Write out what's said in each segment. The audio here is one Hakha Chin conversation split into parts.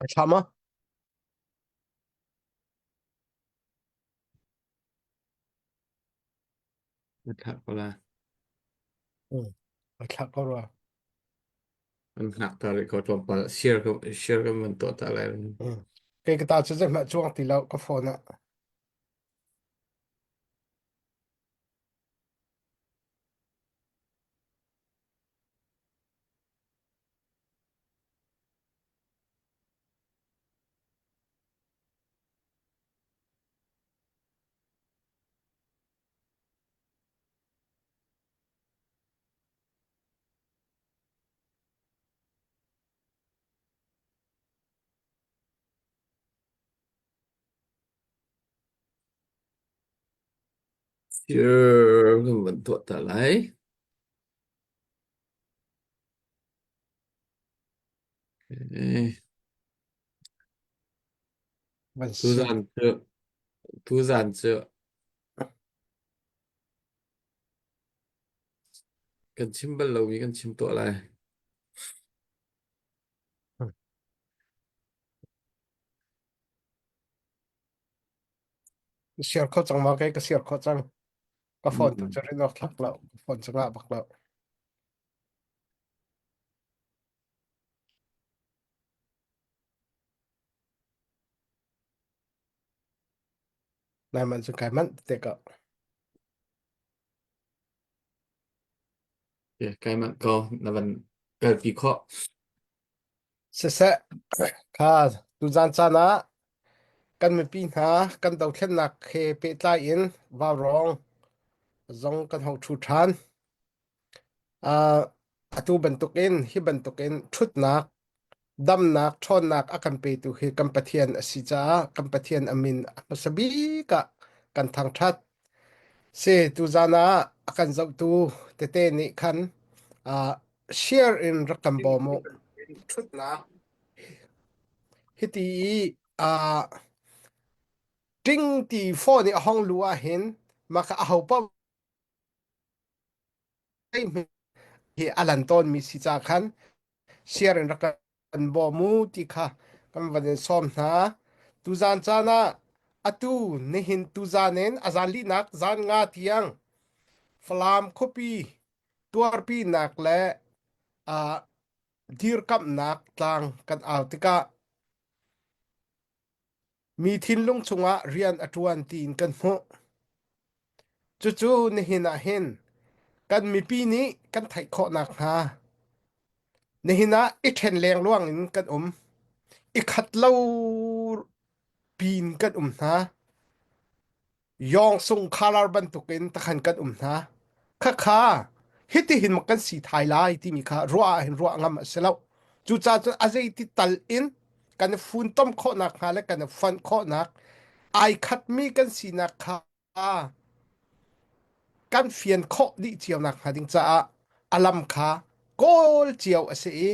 A thla ma? Na thlah ko la. Mm. A thla ko rua. An hngak ta rih ko tlawmpal. Share ka share ka man tuah ta lai. Mm. Kei ka ta cu zeihmah cuang ti lo ka phone ah. Share kan van tuah ta lai. Eh, Van share. Tuzan cu tuzan cu kan chim bal lomi kan chim tuah lai. Mm. Share kho cang ma kei ka share kho cang. Ka phone tu Mm. cu rin awk thlak lo. Ka phone cu ngah bak lo. Nai man cu kai manh te ko. Okay, kai manh ko na van kalpi khawh. Siseh, kha tuzan caan ah kan mipi hna kan dothlennak he pehtlai in vaurawng zong kan hong ṭhu ṭhan. Uh, atu bantukin hi bantukin ṭhutnak damnak ṭhawnnak a kan petu hi kan Pathian a si caah kan Pathian a min a hmasa bik ah kan thangṭhat. Si tuzan ah a kan zohtu tete nih khan uh, share in rak kan bawm u. Ṭhutnak hiti i uh, ṭing ti phone i a hong lu ah hin mah kha aho paoh hi a lan tawnmi si ca khan share in rak kan bawm u ti kha kan van in sawm hna. Tuzan caan ah atu nihin tuzan in a zan linak zan nga tiang Falam khuapi tuarpinak le uh, dirkamhnak tlang kan au tikah mi thinlung chungah rian a ṭuan tiin kan hmuh. Cucu nihin ah hin kan mipi nih kan theih khawh nakhnga nihin ah i ṭhen lengluang in kan um. I khat lo piin kan um hna. Yawng sung khalar bantukin takhan kan um hna. Khakha hitihin mak kan si thai lai timi kha ruah ah hin ruah ngam a si lo. Cucaah cun a zeiti tal in kan i funtom khawhnak hnga le kan i fonh khawhnak ai khatmi kan sinak kha kan fian khawh dih cio nakhnga ding caah a lam kha kawl cio a si i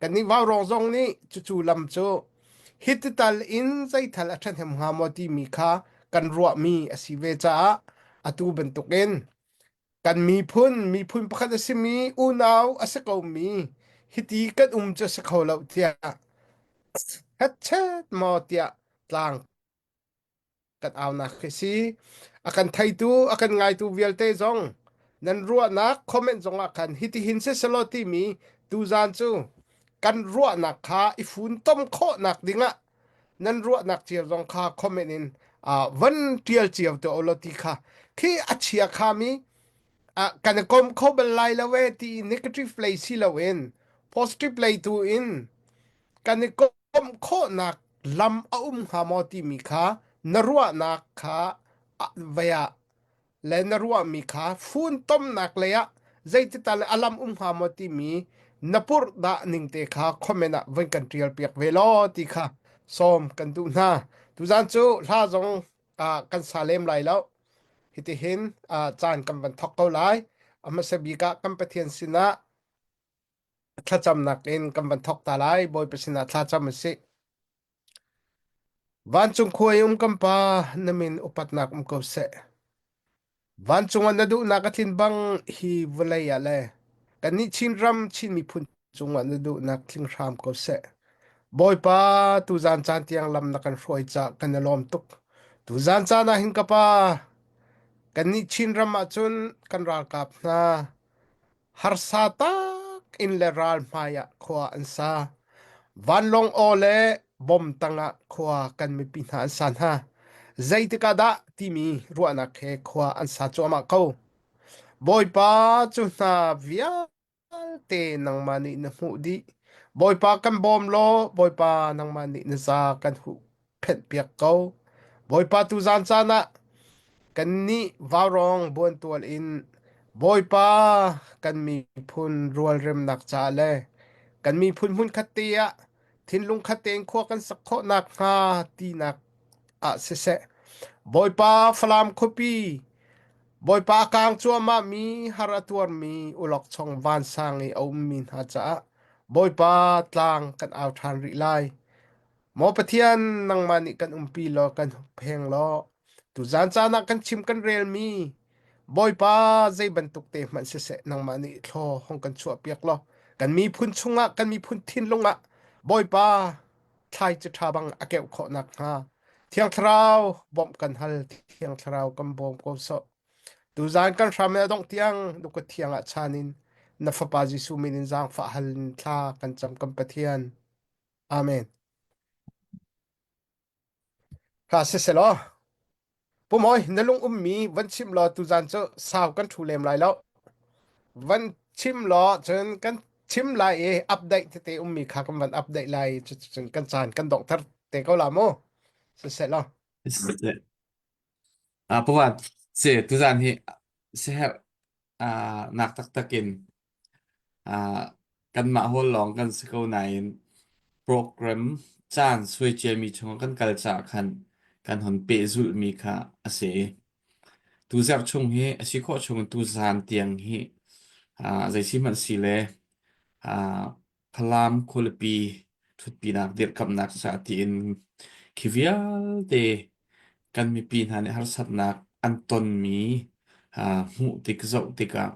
kannih vaurawng zong nih cucu lam cu hiti tal in zeithal a ṭhahnem hnga maw timi kha kan ruahmi a si ve caah atu bantukin kan miphun miphun pakhat a simi unau a si komi hiti kan um cu a si kho lo tiah hetchet maw tiah tlang kan aunak khi si a kan theitu a kan ngaitu vialte zong nan ruahnak comment zong ah khan hitihin si selaw timi tuzan cu kan ruahnak kha i funtom khawhnak dingah nan ruahnak cio zong kha comment in uh, van tial cio te olo ti kha khi a chia kha mi uh, kan kom kho bal lai lo e ti negative lei si lo in positive lei tu in kan i komh khawhnak lam a um hnga maw timi kha na ruahnak kha vei ah le na ruahmi kha funtomnak lei ah zeitital a lam um hnga maw timi na purh dah ning te kha comment ah van kan tial piak ve law ti kha sawm kan duh hna. Tuzan cu hla zong uh, kan sa lem lai lo. Hitihin uh, caan kan van thok ko lai. A hmasa bik ah kan Pathian sinah Thlacamnak in kan van thawk ta lai. Bawipa sinah thlacam a si. Vancung khua i um kan Pa, na min upatnak um ko seh. Vancung ah na duhnak a tlin bang hi vawlei ah le kannih Chinram, Chin miphun cungah na duhnak tling hram ko seh. Bawipa, tuzan caan tiang lam na kan hruai caah kan i lawm tuk. Tuzan caan ah hin ka pa, kannih Chinram ah cun kan ralkap hna harsa tak in le ral hmai ah khua an sa. Vanlawng aw le bom tangah khua kan mipi hna an sa hna. Zeitik ah dah timi ruahnak he khua an sa cuahmah ko. Bawipa cu hna vialte vialte nangmah nih na hmuh dih. Bawipa kan bawm law, Bawipa nangmah nih na za kan huhphenhpiak ko. Bawipa tuzan caan ah kannih vaurawng buantual in Bawipa kan miphun rualremnak caah le kan miphun hmunkhat te ah thinlung khat tein khua kan sak khawh nakhnga tinak ah siseh Bawipa Falam khuapi Bawipa a kaang cuahmahmi har a tuarmi ulawkchong vansang i a ummi hna caah Bawipa tlang kan au ṭhan rih lai. Maw Pathian, nangmah nih kan umpi law kan huppheng law tuzan caan ah kan chim kan relmi Bawipa zei bantuk te hmanh siseh nangmah nih thlaw hong kan chuahpiak law kan miphun chungah kan miphun thinlung ah Bawipa thlaici ṭha bang a keuh khawh nakhnga Thiang Thlarau bawmh kan hal Thiang Thlarau kan bawm ko sawh tuzan kan hram in a dongh tiang na kut thiang ah chan in na fapa Jesuh min in zaangfah hal in thla kan cam kan Pathian Amen Ka siselaw Pumawi na lung ummi van chim law tuzan cu sau kan ṭhu lem lai lo. Van chim law cun kan chim lai i update tete ummi kha kan van update lai cun kan caan kan donghter te ko la mu. Siseh law. Ah, puan si tuzan hi siherh ah nak taktak in Ah, kanmah hawl lawng kan si ko nain program caan suai ciami chung kan kal caah khan kan hon pehzulhmi kha a si. Tuzarh chung hi a si khawh chung tuzaan tiang hi ah, zei si hmanh si le ah, Falam khualipi ṭhutpinak dirhkamhnak caah tiin khi vialte kan mipi hna nih harsatnak an tonmi ah, hmuh tik zoh tikah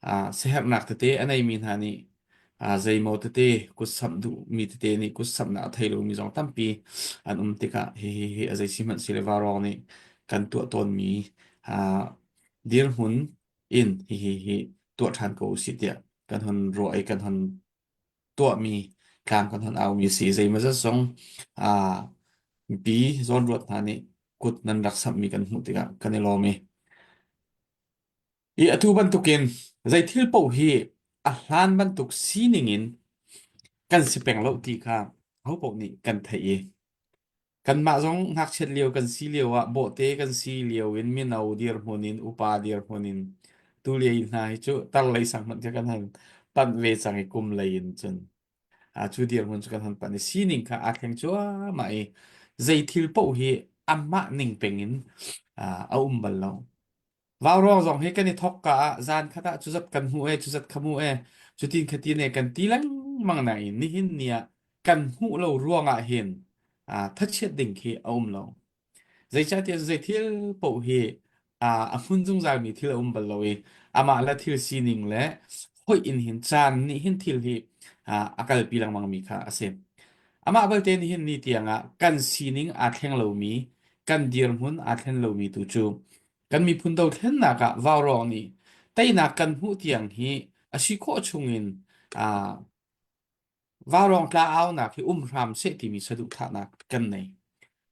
Ah, siaherhnak tete a neimi hna nih ah, zeimaw tete kutsamh duhmi tete nih kutsamhnak a thei lomi zong tampi an um tikah hihi hi a zei si hmanh si le vaurawng nih kan tuah tawnmi ah, dirhmun in hihi hi tuah ṭhan ko usih tiah kan hun ruah i kan hun tuahmi tlang kan hun aumi si zeimawzat zong ah, mipi zawnruat hna nih kut nan rak samhmi kan hmuh tikah kan i lawm i I atu bantukin zei thil paoh hi a hlan bantuk sining in kan si peng lo ti kha ahopaoh nih kan theih i kanmah zong ngakchiat lio kan si lio ah bawhte kan si lio in mino dirhmun in upa dirhmun in tulio hna hi cu tar lei sang hmanh khi kan han panh ve cang i kum lei in cun a cu dirhmun cu kan han panh i sining kha aa thleng cuahmah i zei thil paoh hi amah ning peng in a um bal lo. Vaurawng zong hi kan i thawk ka ah zan khat ah cuzat kan hmu e cuzat kha hmu e cutin khatin e kan ti lengmang nain nihin ni ah kan hmuh lo ruang ah hin ah thachiat ding khi a um lo. Zeicahtiah zei thil paoh hi ah a hmun zungzal mi thil a um bal lo i amah le thil sining le hoih in hin caan nih hin thil hi ah a kalpi lengmang mi kha a si. Amah balte nihin ni tiang ah kan sining aa thleng lomi kan dirhmun aa thlen lomi tu cu Kan miphun dothlennak ah vaurawng nih teinak kan hmuh tiang hi a si khawh chungin aa vaurawng tla aunak hi um hram seh timi saduhthahnak kan nei.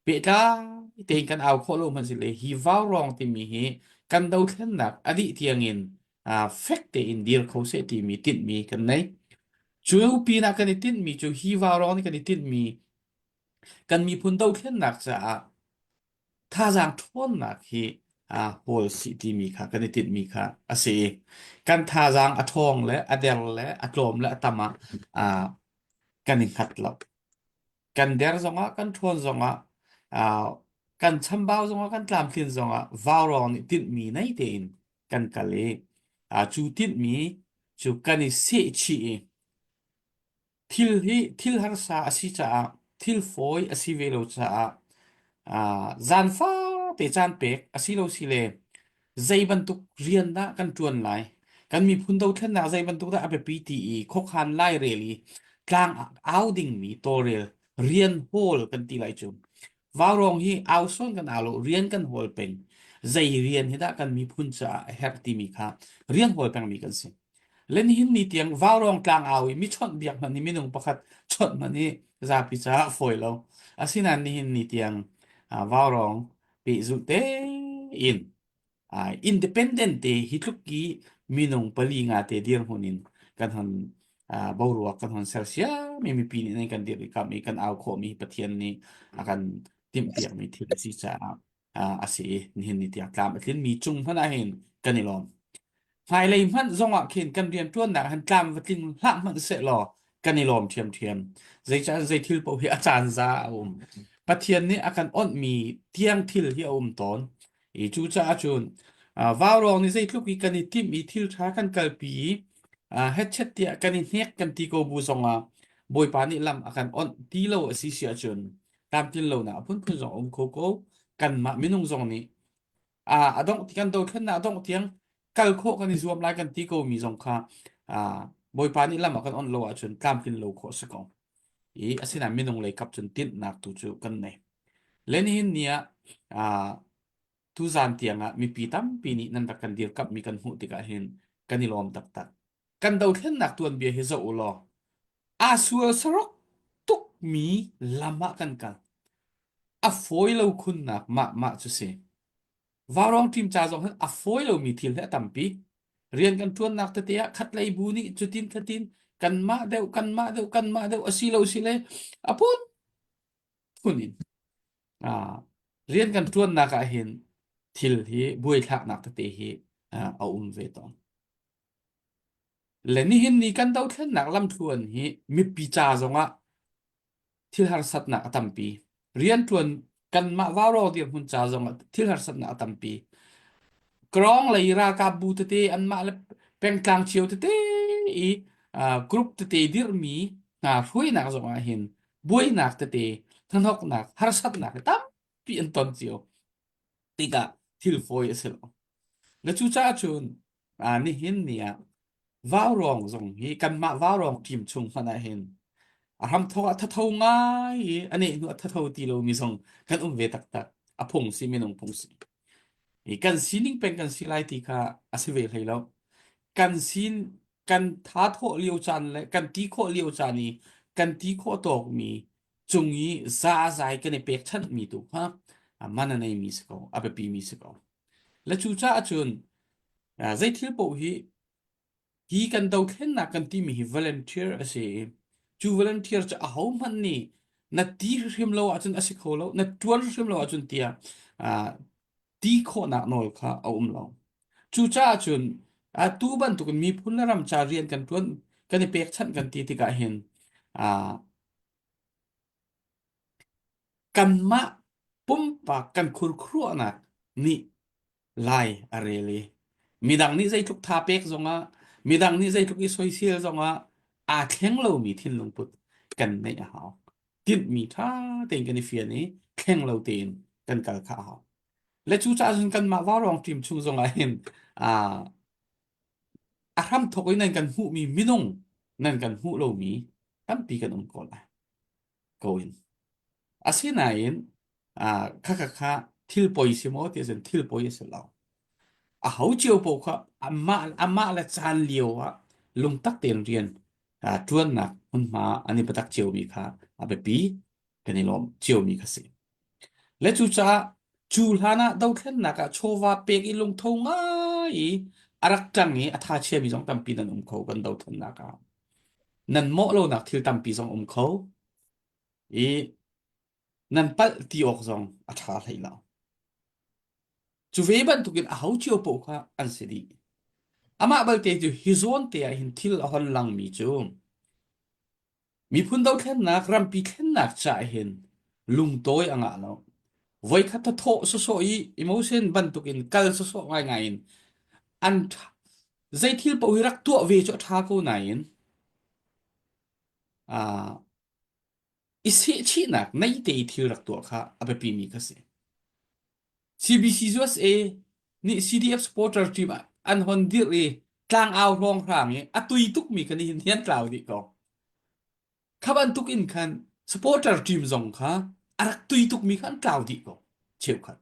Pehtlai tein kan au khawh lo hmanh sile hi vaurawng timi hi kan dothlennak a dih tiangin aa fek tein dir kho seh timi tinhmi kan nei. Cu pinah kan i tinhmi cu hi vaurawng nih kan i tinhmi kan miphun dothlennak caah Thazaang ṭhawnnak hi aa hawl sih timi kha kan i tinhmi kha a si i kan thazaang a ṭhawng le a der le a tlawm le a tam ah aa kan i hngat lo. Kan der zongah kan ṭhawn zongah aa kan chambau zongah kan tlamtlin zongah vaurawng nih tinhmi nei tein kan kal i aa cu tinhmi cu kan i sehchih i Thil hi thil harsa a si caah thil fawi a si ve lo caah aa zan fate caan pek a si lo si le zei bantuk rian dah kan ṭuan lai kan miphun dothlennak zei bantuk dah a biapi ti i khuakhan lairel i Tlang au dingmi tawlrel rian hawl kan ti lai cu. Vaurawng hi au sawn kan au lo, rian kan hawl peng. Zei rian hi dah kan miphun caah a herh timi kha rian hawl pengmi kan si. Le nihin ni tiang vaurawng tlang au i mi chawnh biak hmanh hi minung pakhat chawnh hmanh hi zapi caah fawi lo. Asinain nihin ni tiang vaurawng pehzulh tein independent te hi tluk i minung pali nga te dirhmun in kan hon boruak kan hon sersiam i mipi nih nan kan dir i kam i kan au khawhmi Pathian nih a kan timhpiakmi thil a si caah a si i nihin ni tiang tlam a tlinmi cung hmanh ah hin kan i lawm. Hmailei hmanh zongah khin kan rianṭuannak han tlam va tling hlah hmanh sehlaw kan i lawm ṭhiamṭhiam. Zeicah zei thil paoh hi a caan za a um. Pathian nih a kan onhmi tiang thil hi a um tawn. I cucaah cun vaurawng nih zeitluk i kan i timh i thil ṭha kan kalpi i hetchet tiah kan i hnek kan ti ko bu zongah Bawipa nih lam a kan onh ti lo a si si ahcun tlamtlin lonak a phunphun zong a um kho ko. Kanmah minung zong nih a dongh kan dothlennak a dongh tiang kal khawh kan i zuam lai kan ti ko mi zong kha Bawipa nih lam a kan onh lo ahcun tlamtlin lo khawh a si ko. I asinain minung lei kap cun tinhnak tu cu kan nei. Le nihin ni ah tuzaan tiang ah mipi tampi nih nan rak kan dirkamhmi kan hmuh tikah hin kan i lawm taktak. Kan dothlennak tuanbia hi zoh u law aa sual sarok tukmi lam ah kan kal. A fawi lo khunnak mah mah cu si. Vaurawng ṭim ca zong hin a fawi lomi thil hi a tampi. Rian kan ṭuannak tete ah khatlei bu nih cutin khatin kanmah deuh kanmah deuh kanmah deuh a si lo si le a phun phun in ah rian kan ṭuannak ah hin thil hi buaithlaknak tete hi a um ve tawn. Le nihin ni kan dothlennak lamthluan hi mipi ca zongah thil harsatnak a tampi. Rianṭuan kanmah vaurawng dirhmun ca zongah thil harsatnak a tampi. Krawng lei ralkap bu tete anmah le pengtlang cio tete i group tete dirhmi hna hruainak zongah hin buainak tete hnahnoknak harsatnak hi tampi an ton cio tikah thil fawi a si lo. Na cucaah cun nihin ni ah Vaurawng zong hi kanmah vaurawng team chung hmanh ah hin a hramthawk ah thatho ngai i a neh hnu ah thatho ti lomi zong kan um ve taktak. A phung si minung phung si. I kan sining peng kan si lai ti kha a si ve hlei lo. Kan sin kan tha thawh lio caan le kan ti khawh lio caan i kan ti khawh tawkmi cung i zazai kan i pekchanhmi tu kha a man a neimi si ko, a biapimi si ko. Le cucaah cun zei thil paoh hi hi kan dothlennak kan timi hi volunteer a si i cu volunteer cu ahohmanh nih na ti hrim lo ahcun a si kho lo, na ṭuan hrim lo ahcun tiah ti khawhnak nawl kha a um lo. Cucaah cun atu bantukin miphun le ram ca rian kan ṭuan kan i pekchanh kan ti tikah hin Kanmah pumpak kan khurkhuruahnak nih lai a rel i midang nih zeitluk tha pek zongah midang nih zeitluk i soisel zongah aa thleng lomi thinlung put kan neih a hau. Tinhmi ṭha tein kan i fian i thleng lo tein kan kal kha a hau. Le cucaah cun kanmah vaurawng ṭim chung zongah hin aa a hramthawk in nan kan hmuhmi minung nan kan hmuh lomi tampi kan um ko lai. Ko in. Asinain ah khakha kha thil poi si maw ti ahcun thil poi a si lo. A ho cio paoh kha amah amah le caan lio ah lungtak tein rian ṭuannak hmunhma an i biatak ciomi kha a biapi kan i lawm ciomi kha si. Le cucaah cu hlan ah dothlennak ah chawva pek i lungtho ngai i a rak ṭang i a tha chiami zong tampi nan um kho kan dothlennak ah. Nan mawh lonak thil tampi zong um kho i nan palh ti awk zong a ṭha hlei lo. Cu ve bantukin aho cio paoh kha an si dih. Amah balte cu hi zawn te ah hin thil a hon langmi cu miphun dothlennak rampi thlennak caah hin lungtawi a ngah lo. Voikhat thawh sawsawh i emotion bantukin kal sawsawh ngaingai in an zei thil paoh hi rak tuah ve cu a ṭha ko nain uh, i sehchihnak neite i thil rak tuah kha a biapimi kha si. CBC USA nih CDF supporter team an hon dirh i tlangau hrawnghrang i a tui tukmi kha nihin hian tlau dih ko. Kha bantuk in khan supporter team zong kha a rak tui tukmi kha an tlau dih ko cheukhat.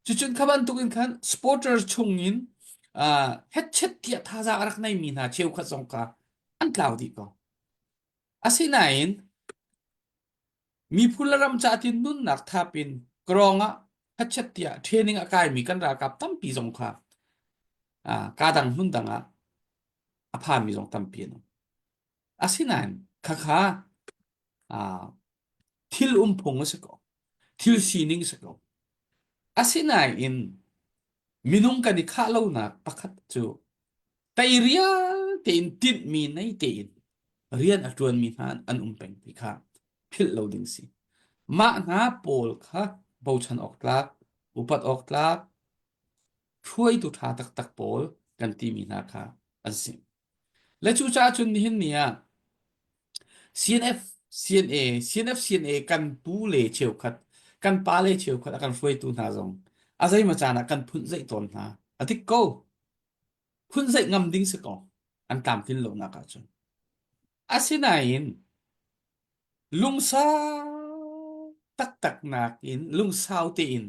Cucun kha bantuk in khan supporter chung in uh, hetchet tiah thazaang a rak neimi hna cheukhat zong kha an tlau dih ko. Asinain miphun le ram ca tin nunnak thap in krawng ah hetchet tiah training a kaimi kan ralkap tampi zong kha uh, ka dang hmun dang ah a phanmi zong tampi an um. Asinain khakha uh, thil umphung a si ko. Thil sining a si ko. Asinain minung kan i khah lonak pakhat cu teirial tein tinhmi nei tein rian a ṭuanmi hna an um peng ti kha philh lo ding si. Mah hna pawl kha bochan awk tlak, upat awk tlak, hruaitu ṭha taktak pawl kan timi hna kha an si. Le cucaah cun nihin ni ah CNF, CNA, CNF, CNA kan pu le cheukhat, kan pa le cheukhat a kan hruaitu hna zong a zeimaw caan ah kan phun zeih tawn hna. A dik ko. Phun zeih ngam ding si ko. An tlamtlin lonak ahcun. Asinain lungsau taktak nakin lungsau tein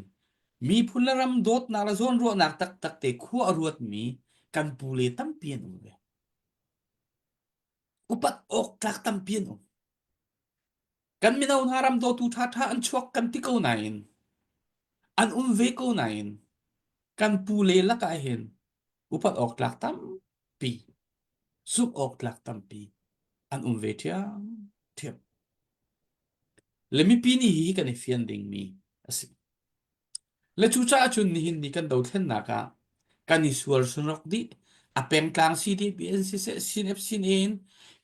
miphun le ram dawtnak le zawnruahnak taktak te khua a ruatmi kan pu le tampi an um ve. Upat awk tlak tampi an um. Kan mino hna ram dawtu ṭhaṭha an chuak kan ti ko nain an um ve ko nain kan pu le lakah hin upat awk tlak tampi zumh awk tlak tampi an um ve ṭhiamṭhiam. Le mipi nih hi kan i fian dingmi a si. Le cucaah cun nihin ni kan dothlennak ah kan i sual sunrok dih. A pengtlang CDPN siseh, CNF in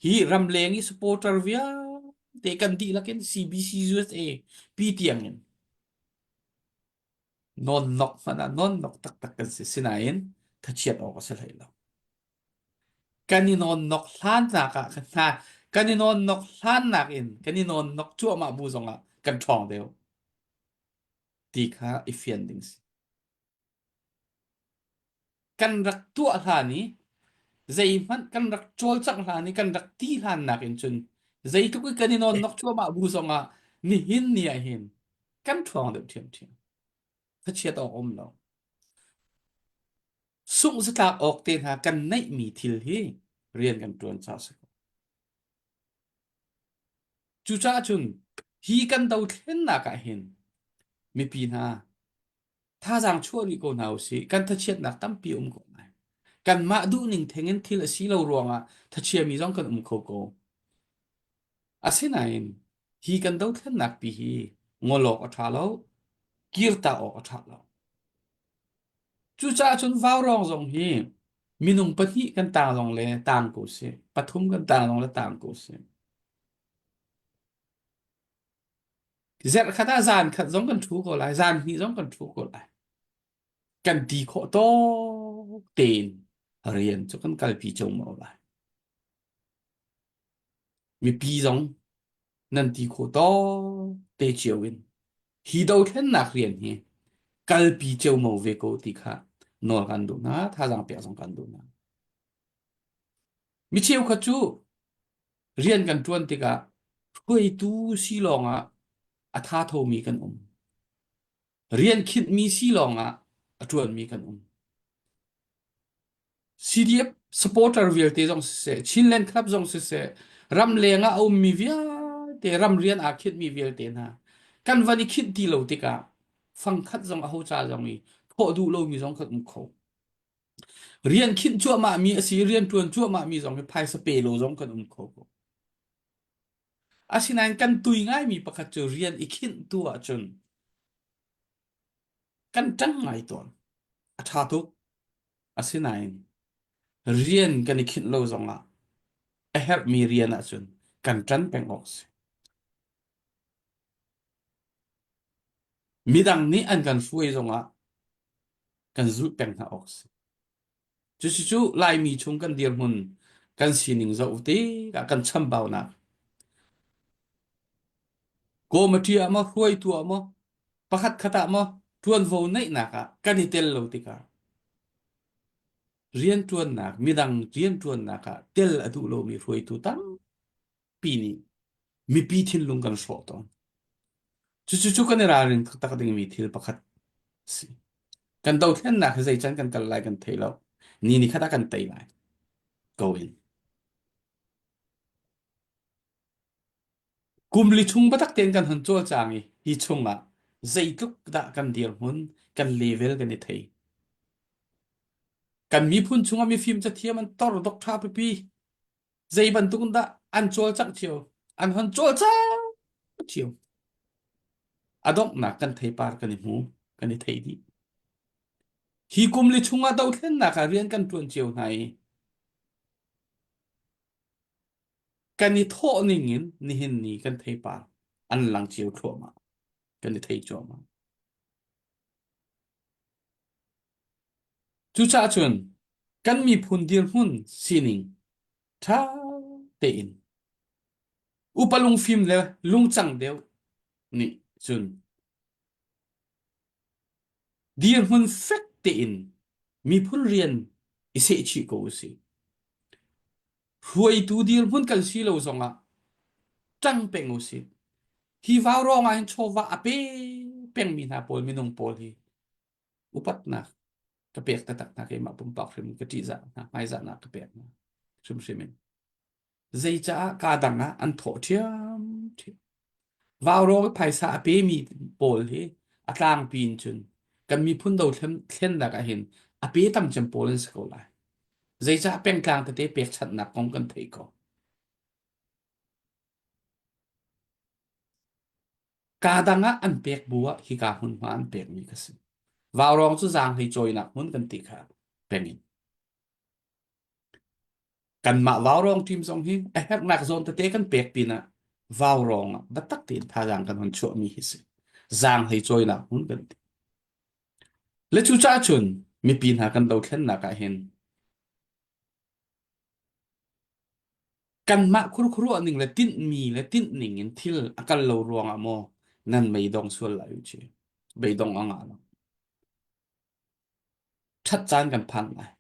hi ramleng i supporter vialte kan dihlak in CBC USA pi tiang in nawnnok hmanh ah nawnnok taktak kan si. Sinain thachiat awk a si hlei lo. Kan i nawnnok hlannak ah hna kan i nawnnok hlannak in kan i nawnnok cuahmah bu zongah kan ṭhawng deuh. Ti kha i fian ding si. Kan rak tuah hlan i zeihmanh kan rak cawlcangh hlan i kan rak ti hlan nakin cun zeitluk i kan i nawnnok cuahmah bu zongah nihin ni ah hin kan ṭhawng deuh ṭhiamṭhiam. Thachiat awk um lo. Sungh zatlak awk te hna kan neihmi thil hi rian kan ṭuan caah si ko. Cucaah cun hi kan dothlennak ah hin mipi hna thazaang chuah rih ko hna usih. Kan thachiatnak tampi um ko lai. Kanmah duhning theng in thil a si lo ruangah thachiami zong kan um kho ko. Asinain hi kan dothlennak pi hi ngol awk a ṭha lo, kirta awk a ṭha lo. Cucaah cun vaurawng zong hi minung pahnih kan tang zong le tang ko sih, pathum kan tang zong le tang ko sih. Zarh khat ah zan khat zong kan ṭhu ko lai, zan hnih zong kan ṭhu ko lai. Kan ti khawh tawk tein rian cu kan kalpi ceomo lai. Mipi zong nan ti khawh tawk te cio in hi dothlennak rian hi kalpi ceomo ve ko ti kha nawl kan duh hna, thazaang pek zong kan duh hna. Mi cheukhat cu rian kan ṭuan tikah hruaitu si lawngah a tha thomi kan um. Rian khinhmi si lawngah a ṭuanmi kan um. CDF supporter vialte zong siseh, Chinland Club zong siseh, ramleng ah a ummi vialte, ramrian aa khinhmi vialte hna, kan van i khinh ti lo tikah fangkhat zong aho ca zong i thawh duh lomi zong kan um kho. Rian khinh cuahmahmi a si, rian ṭuan cuahmahmi zong hi phaisa pe lo zong kan um kho ko. Asinain kan tui ngaimi pakhat cu rian i khinh tu ahcun kan ṭang ngai tawn. A ṭha tuk. Asinain rian kan i khinh lo zongah a herhmi rian ahcun kan ṭan peng awk a si. Midang nih an kan hruai zongah kan zulh peng hna awk a si. Cucu Laimi chung kan dirhmun kan sining zoh tikah kan chambaunak Committee ah maw hruaitu ah maw pakhat khat ah maw ṭuanvo neihnak ah kan i tel lo tikah rianṭuannak midang rianṭuannak ah tel a duh lomi hruaitu tampi nih. Mipi thinlung kan hrawh tawn. Cucu cu kan i ralrin taktak dingmi thil pakhat si. Kan dothlennak hi zei can kan kal lai kan thei lo. Ni ni khat ah kan tei lai. Go in. Kum li chung biatak tein kan hun cawlcang i hi chungah zeitluk dah kan dirhmun, kan level kan i thei. Kan miphun chungah mifim cathiam an tor dok ṭha pipi. Zei bantuk in dah an cawlcangh cio, an hon cawlcang cio. A donghnak kan theipar kan i hmu, kan i thei dih. Hi kum li chungah dothlennak ah rian kan ṭuan cio hna i kan i thawh ning in nihin ni kan theipar an lang cio thluahmah kan i thei cuahmah cucaah cun kan miphun dirhmun sining ṭha tein upa lungfim le lungcang deuh nih cun dirhmun fek tein miphun rian i sehchih ko usih. Hruaitu dirhmun kan si lo zongah ṭang peng usih. Hi vaurawng ah hin chawva a pe pengmi hna pawl minung pawl hi upatnak ka pek taktak hna keimah pumpak hrim ka ṭihzah hna hmaizahnak ka pek hna hrimhrim in. Zeicaah kaa dang ah an thawh ṭhiamṭhiam. Vaurawng i phaisa a pemi pawl hi a tlangpi in cun kan miphun dothlennak ah hin a pe tam cem pawl an si ko lai. Zeicah pengtlang tete pekchanhnak kong kan theih ko. Kaa dang ah an pek bu ah hika hmunhma an pekmi ka si. Vaurawng cu zaanghlei cawinak hmun kan ti kha peng in. Kanmah vaurawng team zong hi a herhnak zawn tete kan pek pinah vaurawng ah biatak tein thazaang kan hon chuahmi hi si. Zaanghlei cawinak hmun kan ti. Le cucaah cun mipi hna kan dothlennak ah hin kanmah khurkhuruah ning le tinhmi le tinhning in thil a kal lo ruangah maw nan meidong sual lai u ci. Beidong a ngah lo. Ṭhat caan kan phan lai.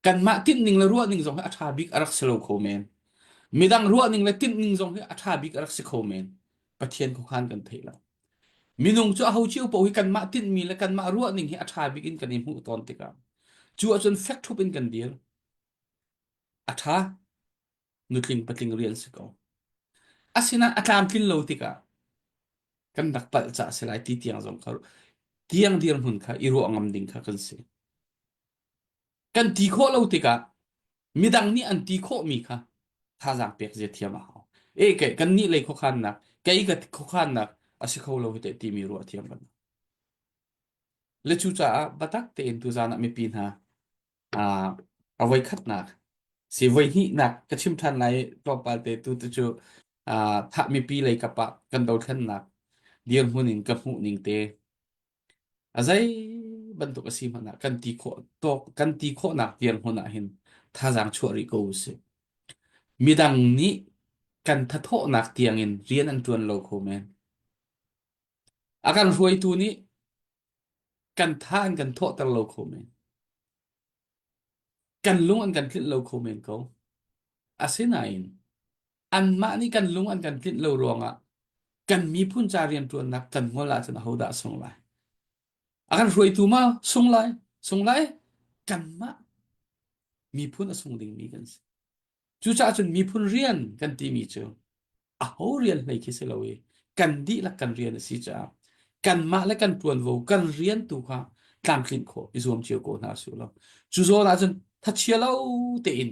Kanmah tinhning le ruahning zong hi a ṭha bik a rak si lo kho men. Midang ruahning le tinhning zong hi a ṭha bik a rak si kho men. Pathian khuakhan kan theih lo. Minung cu aho cio paoh hi kanmah tinhmi le kanmah ruahning hi a ṭha bik in kan i hmuh tawn tikah cu ahcun fek ṭhup in kan dir. A ṭha. Nutling patling rian si ko. Asinain a tlamtlin lo tikah kan rak palh caah si lai ti tiang zong kha tiang dirhmun kha i ruah ngam ding kha kan si. Kan ti khawh lo tikah midang nih an ti khawhmi kha thazaang pek zia thiam a hau. E ke kan nih lei khuakhannak kei ka khuakhannak a si kho lo hi teh timi ruah thiam kan. Le cucaah batak tein tuzan ah mipi hna ah a voi khatnak si voi hnihnak ka chim ṭhan lai tlawmpal te tu tu cu ah thah mipi lei kap ah kan dothlennak dirhmun in ka hmuh ning te A zei bantuk a si hmanh ah kan ti khawh tawk kan ti khawhnak dirhmun ah hin thazaang chuah rih ko usih. Midang nih kan thathawhnak tiangin rian an ṭuan lo kho men. A kan hruaitu nih kan tha an kan thawhter lo kho men. Kan lung an kan tlinh lo kho men ko. Asinain anmah nih kan lung an kan tlinh lo ruangah kan miphun ca rianṭuannak kan ngol ahcun ahodah a sung lai? A kan hruaitu ma sung lai? Sung lai? Kanmah miphun a sung dingmi kan si. Cucaah cun miphun rian kan timi cu aho rian hlei khi si lo i kan dihlak kan rian a si caah kanmah le kan ṭuanvo kan rian tu kha tlamtlinh khawh i zuam cio ko hna su law cu zawn ahcun thachia lo tein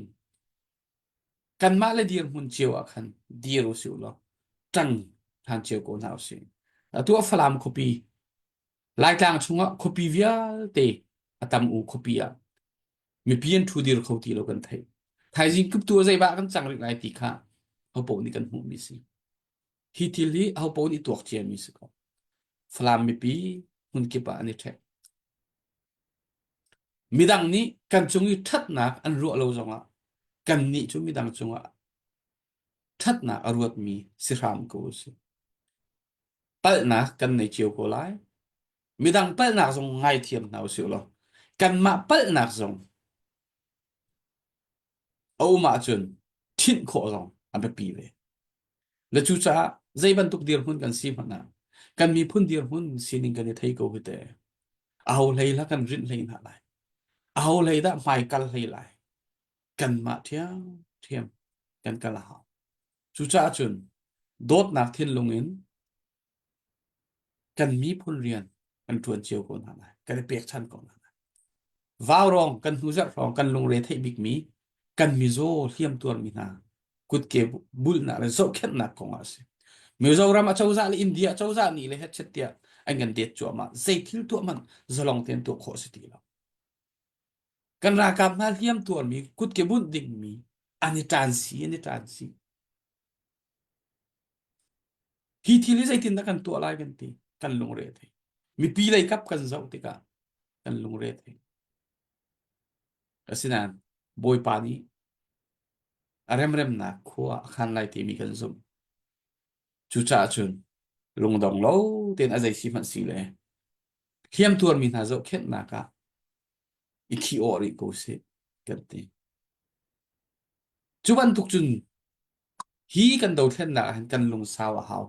kanmah le dirhmun cio ah khan dir u sih law ṭang ṭhan cio ko hna usih. Atu ah Falam khuapi Laitlang chungah khuapi vialte a tam u khuapi ah mipi an ṭhu dir kho ti lo kan theih. Thaizing kuptu ah zeibah kan cang rih lai ti kha hopoh nih kan hmuhmi si. Hi thil hi hopoh nih tuak ciami si ko. Falam mipi hmunkip ah an i ṭhek. Midang nih kan cung i ṭhatnak an ruah lo zongah kannih cu midang cungah ṭhatnak a ruatmi si hram ko u sih. Palhnak kan nei cio ko lai. Midang palhnak zong ngaithiam hna u sih law kanmah palhnak zong a um ahcun ṭhinh khawh zong a biapi ve. Le cucaah zei bantuk dirhmun kan si hmanh ah kan miphun dirhmun sining kan i thei ko hi te. Aho hlei la kan rinh hlei hna lai. Aho hlei dah hmai kal hlei lai. Kanmah ṭhiamṭhiam kan kal a hau. Cucaah cun dawtnak thinlung in kan miphun rian kan ṭuan cio ko hna lai. Kan i pekchan ko hna lai. Vaurawng kan hnu zarh hrawng kan lungre theih bikmi kan mizaw hliam tuarmi hna kutke bulhnak le zohkhenhnak kong ah a si. Mizoram acozah le India acozah nih le hetchet tiah an kan det cuahmah. Zei thil tuah hmanh zalong tein tuah khawh a si ti lo. Kan ralkap hna hliam tuarmi kutke bunh dingmi an i ṭan si an i ṭan si. Hi thil hi zeitindah kan tuah lai kan ti kan lungre a thei. Mipi lei kap kan zoh tikah kan lungre a thei. Asinain Bawipa nih a remremnak khua a khan lai timi kan zumh. Cucaah cun lungdong lo tein a zei si hmanh si le hliam tuarmi hna zohkhenhnak ah i khi awh rih ko sih kan ti. Cu bantuk cun hi kan dothlennak ah hin kan lungsau a hau.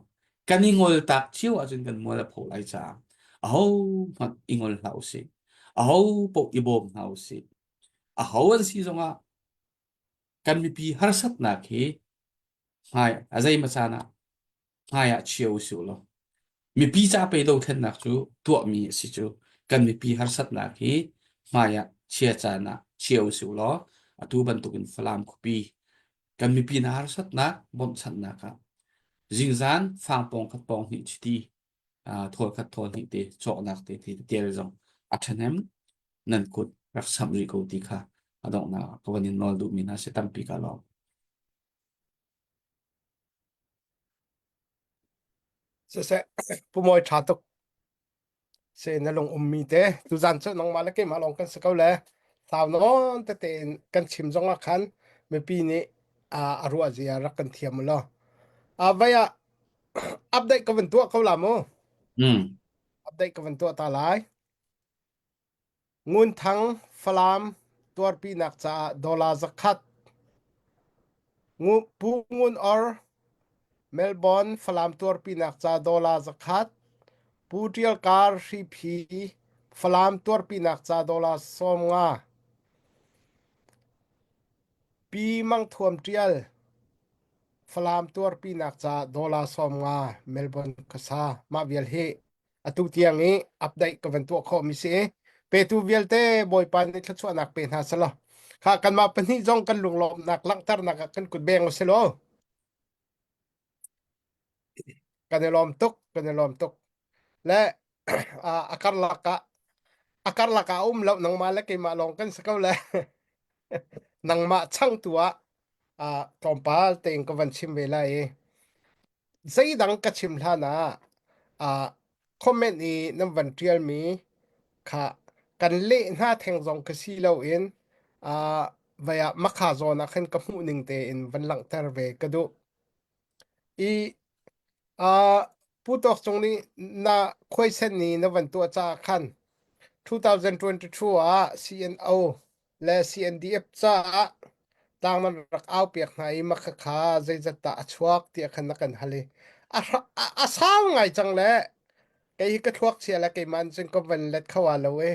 Kan i ngol tak cio ahcun kan mual a pho lai caah aho hmanh i ngol hlah usih. Aho paoh i bawm hna usih. Aho an si zongah kan mipi harsatnak hi hmai a zeimaw caan ah hmai ah chia usih law mipi ca pe dothlennak cu tuahmi a si cu kan mipi harsatnak hi hmai ah chia caan ah chia usih law atu bantukin Falam khuapi kan mipi hna harsatnak bawmhchanhnak ah zingzan fang pawng khat pawng hnih chiti thawl khat thawl hnih te cawknak te te tel zong a ṭhahnem nan kut rak samh rih ko ti kha a donghnak ah ka van in nawl duhmi hna si tampi ka lawm. Siseh, Pu Mawi ṭha tuk. Se na lung ummi te tuzan cu nangmah le keimah lawng kan si ko le sau nawn tete in kan chim zong ah khan mipi nih a ruah zia rak kan thiam u law. Vai ah update ka van tuah ko la mu. Mm. Update ka van tuah ta lai. Ngun Thang Falam tuarpinak caah dollar 100. Pu Ngun Or Melbourne Falam tuarpinak ca dollar 100. Pu Ṭial Kar Hriphi Falam tuarpinak ca dollar 50. Pi Mang Thuam Ṭial Falam tuarpinak ca dollar 50 Melbourne khuasa mah vial hi atu tiang i update ka van tuah khawh mi si petu vialte bawipa nih thluachuahnak pe hna selaw kha kanmah pahnih zong kan lunglawmhnak langhternak ah kan kut beng usih kan i lawm tuk kan i lawm tuk le a karlak ah a karlak ah um lo nangmah le keimah lawng kan si ko le nangmah changtu ah tlawmpal tein ka van chim ve lai i Zeidang ka chim hlan ah ah comment i nan van ṭialmi kha kan leh hna theng zong ka si loin ah vai ah makha zawn ah khan ka hmuh ning tein van langhter ve ka duh. I ah Pu Tawk Cung nih na khuaisen ni na van tuah caah khan 2022 ah CNO le CNDF caah tlang nan rak au piak hna i mah khakha zeizat dah a chuak tiah khan na kan hal i a, a, a sau ngai cang le kei hi ka thluak chia le keimah cun ka van let kho a lo i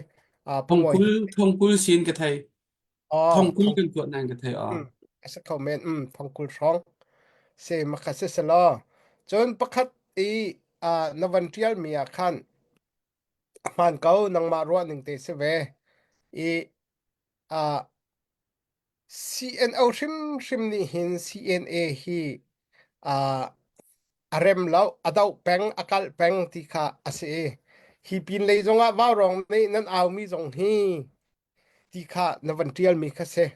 pu Mawi Thongkul thongkul sin ka thei. oh Thongkul thong kan kuat nan ka thei a. mm, a si kho men um thongkul hrawng se makha si selaw cun pakhat i na van tial mi ah khan a hmaan ko nangmah ruah ning te si ve i uh, CNO hrimhrim nih hin CNA hi uh, a rem lo a doh peng a kalh peng ti kha a si i hi pin lei zongah vaurawng nih nan aumi zong hi ti kha na van ṭialmi kha si.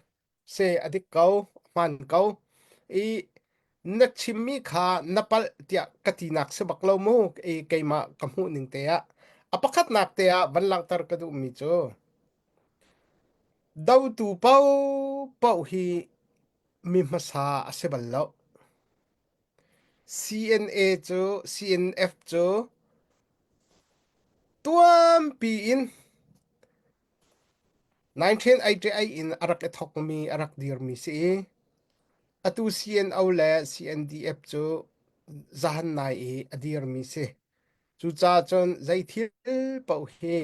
Se a dik ko, a hmaan ko. I na chimmi kha na palh tiah ka tinak si bak lo mu i keimah ka hmuh ning te ah. A pakhatnak te ah van langhter ka duhmi cu dotu paohpaoh hi mi hmasa a si bal lo. CNA cu CNF cu tuanpi in 1988 in a rak i thawkmi a rak dirmi si i atu CNO le CNDF cu. Zahan nai i a dirmi si. Cucaah cun zei thil paoh hi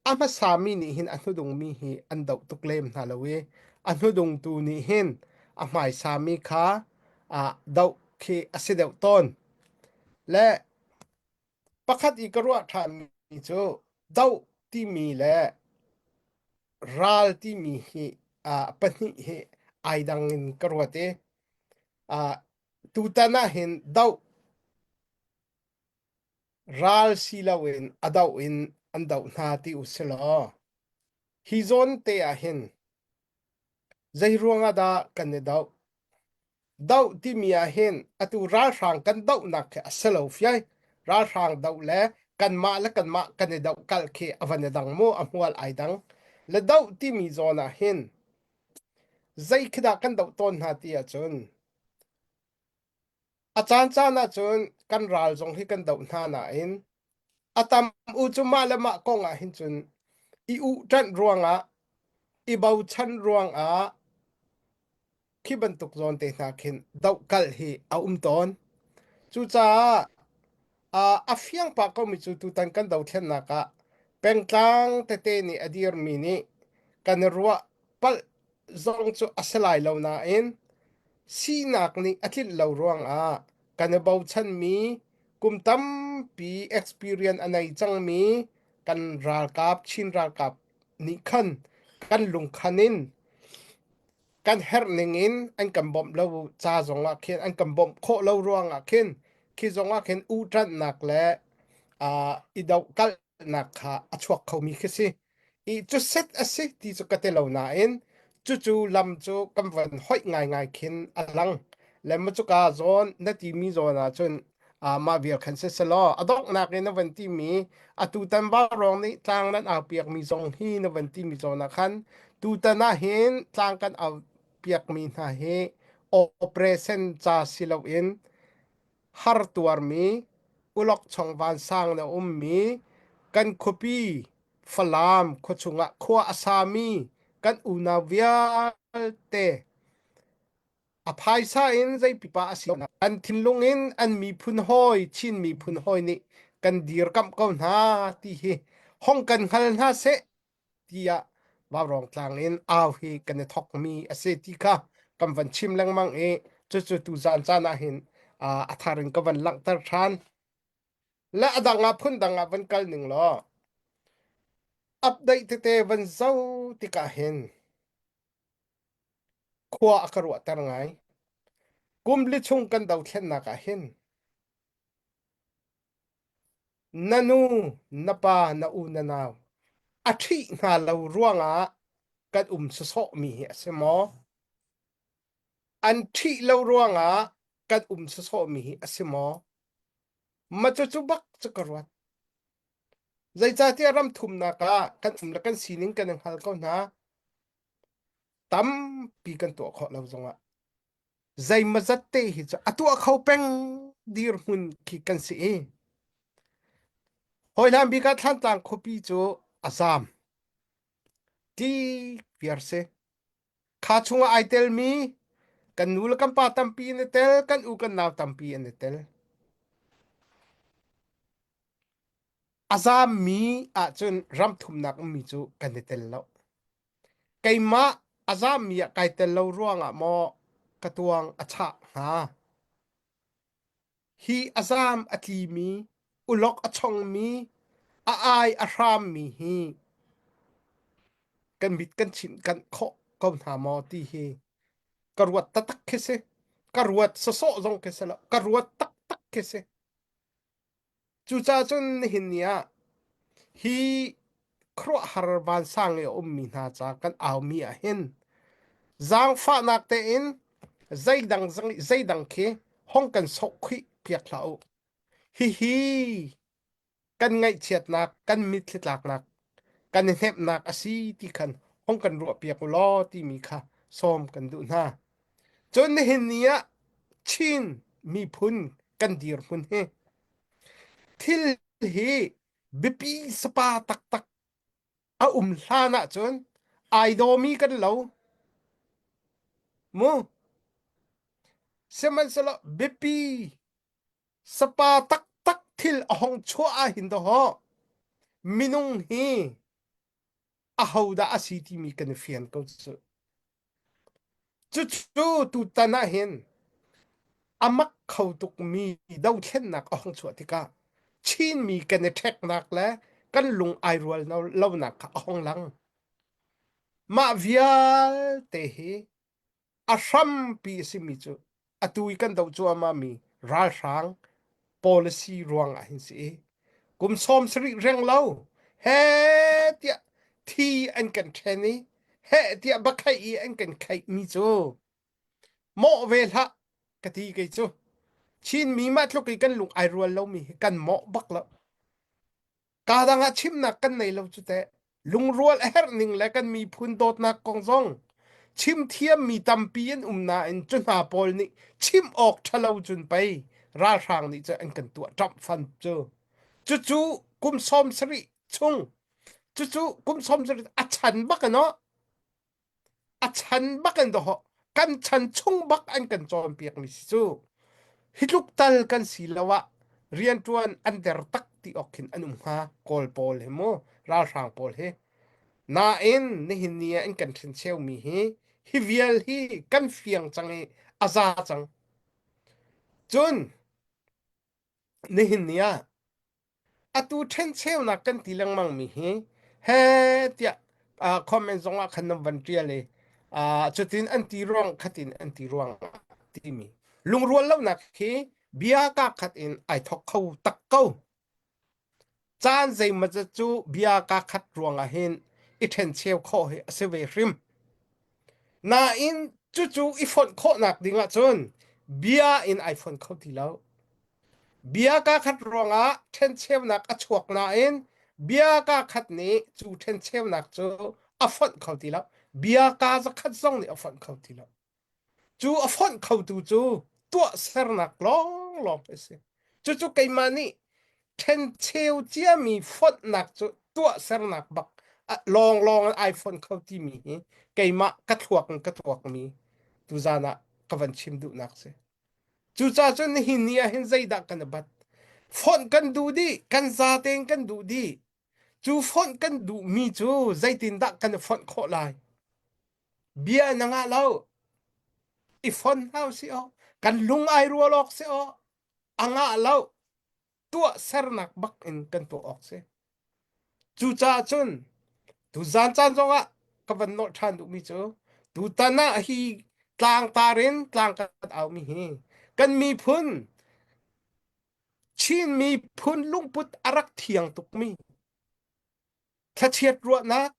a hmasami nih hin a hnudungmi hi an doh tuk lem hna lo i a hnudungtu nih hin a hmaisami kha doh khi a si deuh tawn. Le pakhat i ka ruah ṭhanmi cu doh timi le ral timi hi pahnih hi ai dang in ka ruat i tutan ah hin doh Ral si loin a doh in an doh hna ti u si law hi zawn te ah hin zei ruangah dah kan i doh? Doh timi ah hin atu ralhrang kan dohnak khi a si lo fiai. Ralhrang doh le kanmah le kanmah kan i doh kal khi a van i dang mu a hmual ai dang. Le doh timi zawn ah hin zei khi dah kan doh tawn hna ti ahcun A caancaan ahcun kan ral zong hi kan doh hna nain a tam u cu mah le mah kong ah hin cun i uhṭanh ruangah i bochan ruangah khi bantuk zawn te hna khin dohkalh hi a um tawn. Cucaah a fiang pah komi cu tutan kan dothlennak ah pengtlang tete nih a dirmi nih kan i ruah palh zong cu a si lai lo nain sinak nih a tlinh lo ruangah kan i bochanmi kum tampi experience a nei cangmi kan ralkap Chin ralkap nih khan kan lungkhan in kan herh ning in an kan bawmh lo ca zongah khin an kan bawmh khawh lo ruangah khin khi zongah khin uhṭanhnak le uh, i dohkalh nak kha a chuak khomi khi si. I cu set a si ti cu ka ti lo nain cucu lam cu kan van hoih ngaingai khin a lang. Le ma cuka zawn na timi zawn ah cun uh, mah vial khan si selaw a donghnak in na van timi atu tan vaurawng nih tlang nan au piakmi zong hi na van timi zawn ah khan tutan ah hin tlang kan au piakmi hna hi operation ca si loin har tuarmi ulokchong vansang na ummi kan khuapi Falam khuachung ah khua a sami kan unau vialte a phaisa in zei pipa a si an thinlung in an miphun hawi Chin miphun hawi nih kan dirkamh ko hna ti hi hong kan hngal hna seh tiah Vaurawng tlang in au hi kan i thokmi a si ti kha kan van chim lengmang i cucu tu zan caan ah hin a thar in ka van langhter ṭhan. Le a dang ah phun dang ah van kal ning law update tete van zoh tikah hin khua a ka ruahter ngai. Kum li chung kan dothlennak ah hin Na nu, na pa, na u, na nau a ṭhih hna lo ruangah kan um sawsawhmi hi a si maw? An ṭhih lo ruangah kan um sawsawhmi hi a si maw? Ma cucu bak cu ka ruat. Zeicahtiah ram thumnak ah kan um le kan sining kan i hngal ko hna. Tampi kan tuah khawh lo zongah zeimazat te hi cu a tuah kho peng dirhmun khi kan si i hawihlan bik ah Thlantlang khuapi cu a zaam ti viar si kha chungah ai telmi kan nu le kan pa tampi an i tel kan u kan nau tampi an i tel a zaammi ahcun ram thumnak ummi cu kan i tel lo Keimah a zammi ah kai tel lo ruangah maw ka tuang a chah hnga? Hi a zam a tlimi, ulok a chongmi, a ai a hrammi hi kan mit kan chinh kanh khawh ko hna maw ti hi ka ruat taktak khi si. Ka ruat sawsawh zong khi si lo. Ka ruat taktak khi si. Cucaah cun nihin ni ah hi khuaruahhar vansang i a ummi hna ca kan aumi ah hin zaangfahnak tein zeidang zeidang khi hong kan sawhkhih piak hlah u. Hihi kan ngaihchiatnak, kan mitthli tlaknak, kan i hnemhnak a si ti khan hong kan ruahpiak u law timi kha sawm kan duh hna. Cun nihin ni ah Chin miphun kan dirhmun hi thil hi biapi sapa taktak a um hlan ahcun ai dawmi kan lo mu. Sihmanhsehlaw biapi. Sapa taktak thil a hong chuah ahhin dawh minung hi ahodah a si timi kan i fian ko cu. Cucu tutan ahhin a mak kho tukmi dothlennak a hung chuah tikah Chinmi kan i ṭheknak le kan lung ai rual lonak kha a hung lang. Mah vialte hi a hrampi a simi cu atu i kan doh cuahmahmi ralhrang policy ruang ah hin si i kum 70 reng lo he tiah thi an kan ṭhen i heh tiah bakheih i an kan kheihmi cu mawh ve hlah ka ti kei cu Chinmi mah tluk i kan lung ai rual lomi hi kan mawh bak lo. Kaa dang ah chimnak kan nei lo cu teh. Lungrual a herh ning le kan miphun dawtnak kong zong chim thiammi tampi an um nain cu hna pawl nih chim awk ṭhalo cun pei ralhrang nih cun an kan tuah ṭamh fan cu. Cucu kum 70 chung cucu kum 70 a chan bak in aw a chan bak in dawh kan chan chung bak an kan cawnpiak mi si cu hi tluk tal kan si lo ah rianṭuan an der tak ti awk khin an um hnga kawl pawl hi mu ralhrang pawl hi nain nihin ni ah an kan ṭhencheu mi hi hi vial hi kan fiang cang i a za cang cun nihin ni ah Atu ṭhencheunak kan ti lengmang mi hi he tiah uh, comment zong ah khan nan van ṭial i uh, cutin an ti ruang khatin an ti ruang timi lungrual lonak hi bia ka khat in ai thok kho tak ko caan zeimawzat cu bia ka khat ruang ah hin i ṭhencheu khawh hi a si ve hrim nain cucu i fonh khawhnak ding ah cun bia in ai fonh kho ti lo Bia kaakhat ruangah ṭhencheunak a chuak nain bia kaakhat nih cu ṭhencheunak cu a fonh kho ti lo. Bia kaa zakhat zong nih a fonh kho ti lo. Cu a fonh khotu cu tuahsernak lawnglawng a si. Cucu keimah nih ṭhencheu ciami fonhnak cu tuahsernak bak lawnglawng in ai fonh kho timi hi keimah ka thluak in ka tuakmi tuzaan ah ka van chim duhnak si. Cucaah cun nihin ni ah hin zeidah kan i bat? Fonh kan duh dih, kan zatein kan duh dih. Cu fonh kan duhmi cu zeitindah kan i fonh khawh lai? Bia na ngah lo. I fon hna usih aw. Kan lung ai rual awk si aw. A ngah lo. Tuahsernak bak in kan tuah awk si. Cucaah cun tuzaan caan zongah ka van nolh ṭhan duhmi cu tutan ah hi tlangtar in tlang kan aumi hi kan miphun Chin miphun lungput a rak thiang tukmi thlachiat ruahnak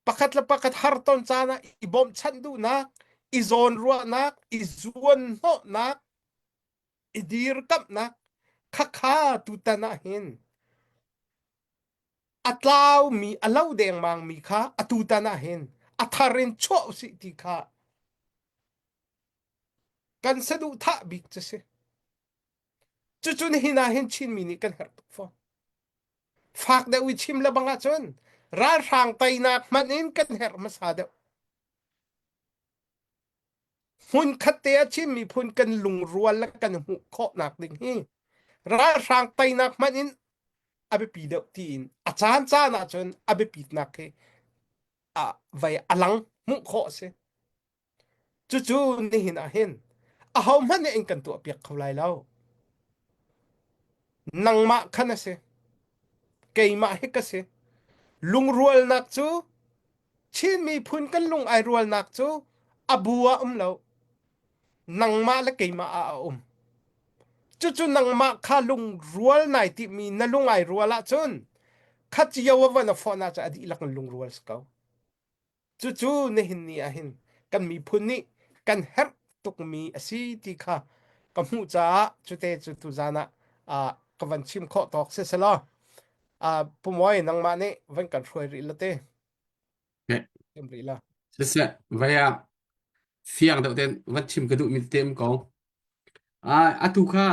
pakhat le pakhat harton caan ah i bawmhchanh duhnak i zawn ruahnak i zuan hnawhnak i dirkamhnak khakha tutan ah hin a tlaumi a lo dengmangmi kha atutan ah hin a thar in chuah usih ti kha kan saduhthah bik cu si. Cucu nihin ah hin Chinmi nih kan herh tuk fawn. Fak deuh i chim le bang ahcun ralhrang teinak hmanh in kan herh hmasa deuh. Hmunkhat te ah Chin miphun kan lungrual le kan hmuh khawhnak ding hi ralhrang teinak hmanh in a biapi deuh tiin a caan caan ahcun a biapitnak hi a vei a lang hmuh khawh a si. Cucu nihin ah hin ahohmanh nih in kan tuahpiak kho lai lo. Nangmah khan a si. Keimah hi ka si. Lungrualnak cu Chin miphun kan lung ai rualnak cu a bu ah um lo. Nangmah le keimah ah a um. Cucu nangmah kha lungrual nai timi na lung ai rual ahcun kha cio a van a fawh ah a dihlak in lungrual si ko. Cucu nihin ni ah hin kan miphun nih kan herh tukmi a si ti kha ka hmuh caah cute cu tuzaan ah ka van chim khawh tawk si selaw Pu Mawi nangmah nih van kan hruai rih la te. Chim rih la. Siseh, vai ah fiang deuh ten van chim ka duh mi te um ko. Atu kha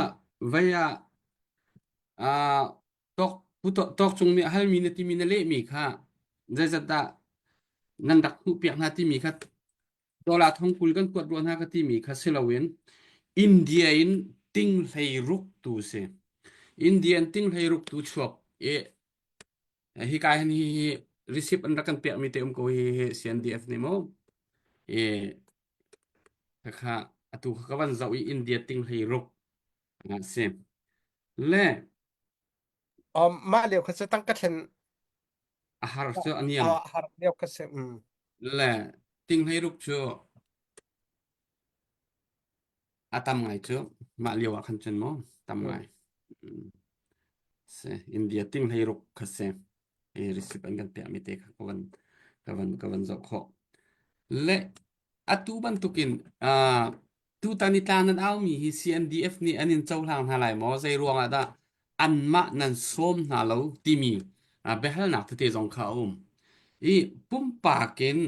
vai ah tawk pu tawk cung nih halmi na timi na lehmi kha zeizat dah nan rak hmuhpiak hna timi kha dollar thongkul kan kuat rua hna ka timi kha si loin India in. Ting hlei ruk tu si. Indian ting hlei ruk tu chuak i hika hin hi hi receipt an rak kan pekmi te um ko hi hi CNDF nih mu. I khakha atu kha ka van zoh i India ting hlei ruk a si. Le Um, mah lio kha cu tangka thlen a har cu a niam. a har lio kha si. Mm. Le ting hlei ruk cu A tam ngai cu mah lio ah khan cun maw tam Mm. ngai. Mm. Si India ting hlei ruk kha si. I receipt an kan pekmi te kha ka van ka van ka van zoh khawh. Le atu bantukin uh, tutan i tlang nan aumi hi CNDF nih an in cohlang hna lai maw? Zei ruangah dah anmah nan sawm hna lo timi uh, biahalnak tete zong kha a um. I pumpak in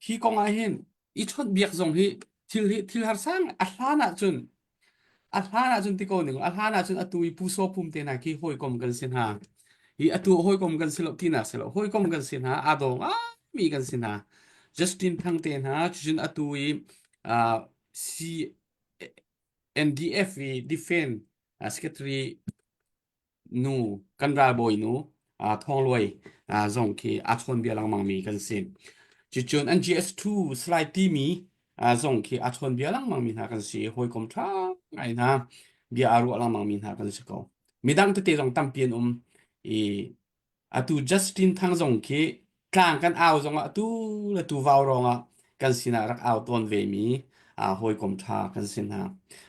Hi kong ah hin i chawnhbiak zong hi thil hi thil harsa a hlan ahcun a hlan ahcun ti ko ning a hlan ahcun atu i Pu Saw Pum te hna khi hawikom kan si hna. Hi atu hawikom kan si lo tinak si lo hawikom kan si hna aa dawng mi kan si hna. Justin Thang te hna cucun atu i uh, CNDF i Defense Secretary nu kan ralbawi nu Thawng Luai zong khi aa chawnbia lengmang mi kan si. Cucun an GS2 slide timi zong khi aa chawnbia lengmang mi hna kan si. Hawikom ṭha ngai hna bia aa ruah lengmang mi hna kan si ko. Midang tete zong tampi an um i Atu Justin Thang zong khi tlang kan au zongah atu le tu vau rongah kan sinah rak au tawn ve mi hawikom ṭha kan si hna.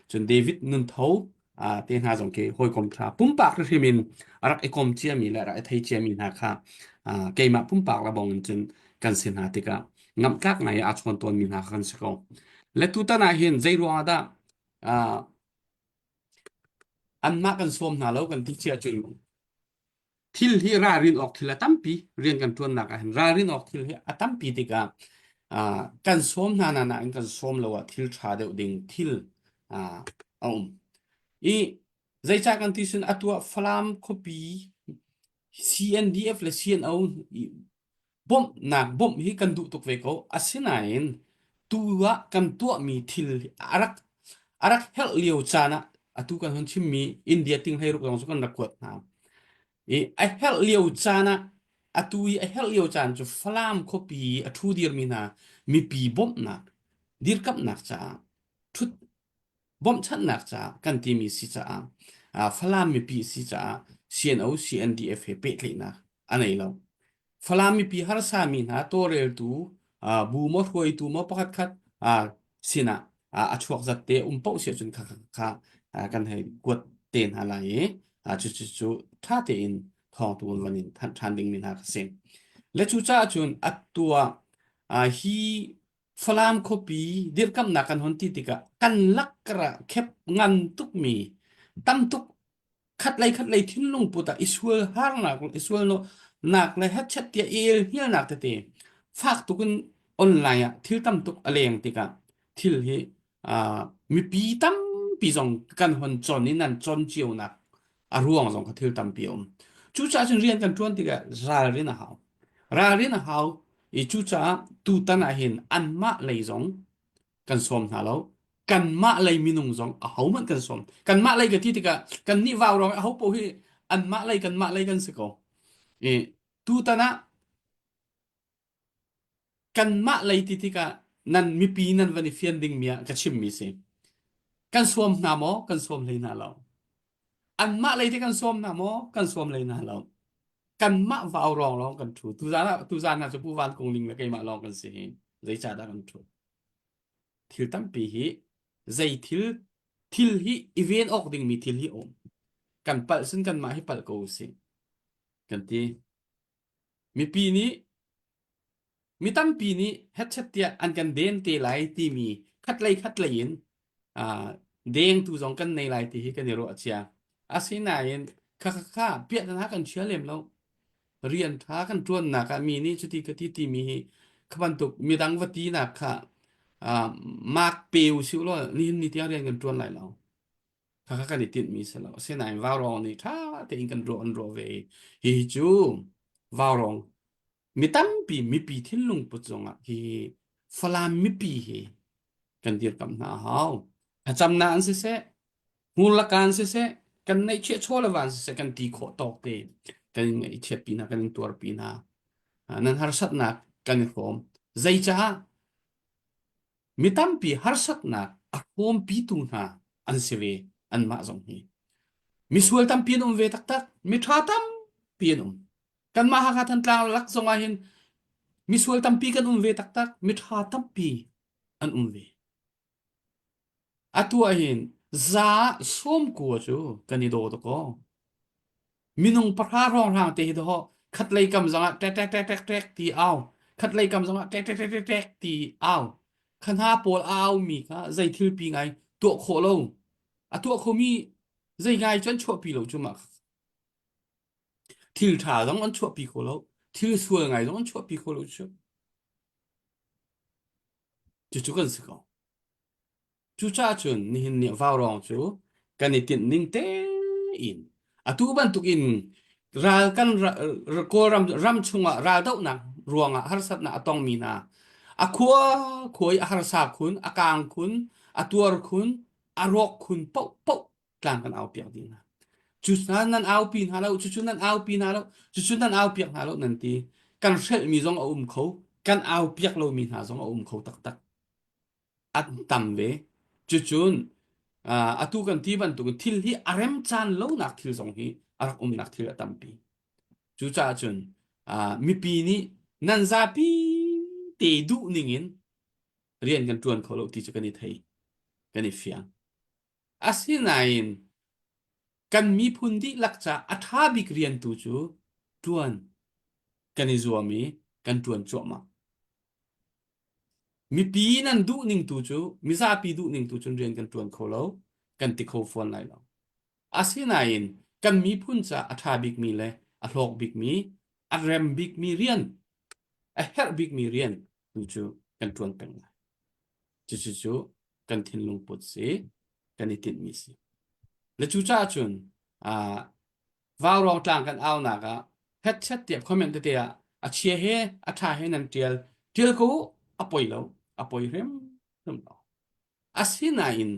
Cun David Nuntho te hna zong khi hawikom ṭha pumpak hrim in a rak i kom ciami le rak i thei ciami hna kha keimah pumpak le bong in cun kan si hna tikah ngamhtlak ngai aa chawn tawnmi hna kha kan si ko. Le tutan ah hin zei ruangah dah anmah kan sawm hna lo kan ti cia cun Thil hi ralrin awk thil a tampi rian kan ṭuannak ah hin ralrin awk thil hi a tampi tikah uh, kan sawm hna na nain kan sawm lo ah thil ṭha deuh ding thil uh, a um. I zeicah kan ti cun atu ah Falam khuapi CNDF le CNO bawmhnak bawmh hi kan duh tuk ve ko. Asinain tu ah kan tuahmi thil a rak a rak herh lio caan ah atu kan hun chimmi India ting hleiruk zong cu kan rak kuat hna. I a herh lio caan ah atu i a herh lio caan cu Falam khuapi i a ṭhu dirmi hna mipi bawmhnak dirkamhnak caah ṭhut bawmhchanhnak caah kan timi si caah Falam mipi si caah CNO CNDF he pehtlaihnak a nei lo. Falam mipi harsa mi hna tawlreltu bu maw hruaitu maw pakhat khat sinah a chuak zat te um paoh si ahcun kha kha kan hei kuat te hna lai i cucu cu ṭha tein thawngtu van in thanh ṭhan dingmi hna ka si. Le cucaah cun atu ah hi Falam khuapi dirkamnak kan hon ti tikah kan lakkar ah khep ngan tukmi tam tuk khatlei khatlei thinlung put ah i sual harnak i sual nak le hetchet tiah i el hnialnak tete fak tuk in online ah thil tam tuk a leng tikah thil hi uh, mipi tampi zong kan hon chon in nan chon cio nak a ruang zong kha thil tampi a um. Cucaah cun rian kan ṭuan tikah ralrin a hau. Ralrin a hau i cucaah tutan ah hin anmah lei zong kan sawm hna lo. Kanmah lei minung zong ahohmanh kan sawm. Kanmah lei ka ti tikah kannih vau rong aho paoh hi anmah lei kanmah lei kan si ko. I tutan ah Kanmah lei ti tikah nan mipi nan van i fian dingmi ah ka chimmi si. Kan sawm hna maw? Kan sawm hlei hna lo. Anmah lei te kan sawm hna maw? Kan sawm hlei hna lo. Kanmah vau rong lawng kan ṭhu. Tuzaan ah tuzaan ah cu Pu Van Kung Ling le keimah lawng kan si hi. Zeicahdah kan ṭhu? Thil tampi hi zei thil thil hi i ven awk dingmi thil hi a um. Kan palh sin kanmah hi palh ko usih. Kan ti. Mipi nih mi tampi nih hetchet tiah an kan den te lai timi khatlei khatlei in uh, dengtu zong kan nei lai ti hi kan i ruah cia. Asinain kha kha kha piahtana kan chia lem lo. Rian tha kan ṭuannak ah mi nih cuti ka ti timi hi kha bantuk midang va tinak kha uh, mark pe u sih law nihin ni tiang rian kan ṭuan lai lo. Khakha kan i tinhmi si lo. Asinain vaurawng nih ṭha tein kan ruah an ruah ve i hihi cu vaurawng mi tampi mipi thinlung put zongah hi Falam mipi hi kan dirkamh hna a hau. Thlacamnak an siseh, hmurlaka an siseh, kan neihchiah chaw le van siseh kan ti khawh tawk te kan in ngaihchiatpi hna, kan in tuarpi hna. Nan harsatnak kan i hrawm. Zeicaah mi tampi harsatnak a hrawmpitu hna an si ve anmah zong hi. Misual tampi an um ve taktak, miṭha tampi an um. Kanmah Hakha Thantlang lak zong ah hin misual tampi kan um ve taktak, miṭha tampi an um ve. Atu ah hin za 90 cu kan i daw dakaw. Minung pahra hrawnghrang te hi dawh khatlei kam zongah ṭek ṭek ṭek ṭek ṭek ti au, khatlei kam zongah ṭek ṭek ṭek ṭek ṭek ti au. Kha hna pawl a aumi kha zei thil pi ngai tuah khawh lo. A tuah khomi zei ngai cu an chuahpi lo cu mah Thil ṭha zong an chuahpi kho lo. Thil sual ngai zong an chuahpi kho lo cu. Cucu kan si ko. Cucaah cun nihin ni vaurawng cu kan i tinh ning tein atu bantuk in ral kan Kawlram ram chungah raldohnak ruangah harsatnak a tongmi hna a khua khua i a harsa khun, a kaang khun, a tuar khun, a rawk khun paohpaoh tlang kan au piak dih hna. Cu hna nan aupi hna lo, cucu nan aupi hna lo, cucu nan au piak hna lo nan ti. Kan hrelhmi zong a um kho, kan au piak lomi hna zong a um kho taktak. An tam ve. Cucun atu kan ti bantukin thil hi a rem caan lonak thil zong hi a rak umnak thil a tampi. Cucaah cun mipi nih nan zapi te duh ningin rian kan ṭuan kho lo ti cu kan i thei, kan i fiang. Asinain kan miphun dihlak ca a ṭha bik rian tu cu ṭuan kan i zuam i kan ṭuan cuahmah. Mipi nan duh ning tu cu mizapi duh ning tu cun rian kan ṭuan kho lo, kan ti kho fawn lai lo. Asinain kan miphun ca a ṭha bikmi le a hlawk bikmi, a rem bikmi rian, a herh bikmi rian tu cu kan ṭuan peng lai. Cucu cu kan thinlung put si, kan i tinhmi si. Le cucaah cun uh, Vaurawng tlang kan aunak ah hetchet tiah comment tete ah a chia he a ṭha he nan ṭial ṭial ko a poi lo a poi hrim hrim lo asinain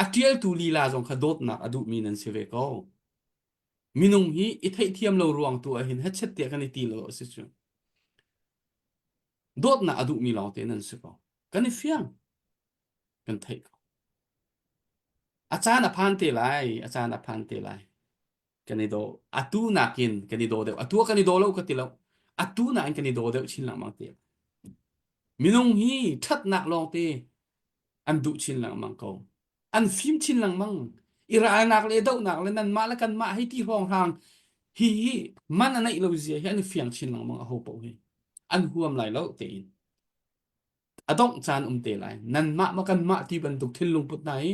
a ṭialtu lila zong kha dawtnak a duhmi nan si ve ko minung hi i theihthiam lo ruang tu ah hin hetchet tiah kan i ti lo a si cu dawtnak a duhmi lawngte nan si ko kan i fiang kan theih ko. A caan a phan te lai, a caan a phan te lai. Kan i daw. Atu nakin kan i daw deuh. Atu ah kan i daw lo ka ti lo. Atu nakin kan i daw deuh chin lengmang te. Minung hi ṭhatnak lawngte an duh chin lengmang ko. An fim chin lengmang. I ralnak le dohnak le nanmah le kanmah hei ti hrawnghrang hi hi man a neih lo zia hi an i fiang chin lengmang a ho paoh hi. An huam lai lo tein. A dongh caan um te lai. Nanmah maw kanmah ti bantuk thinlung put hna hi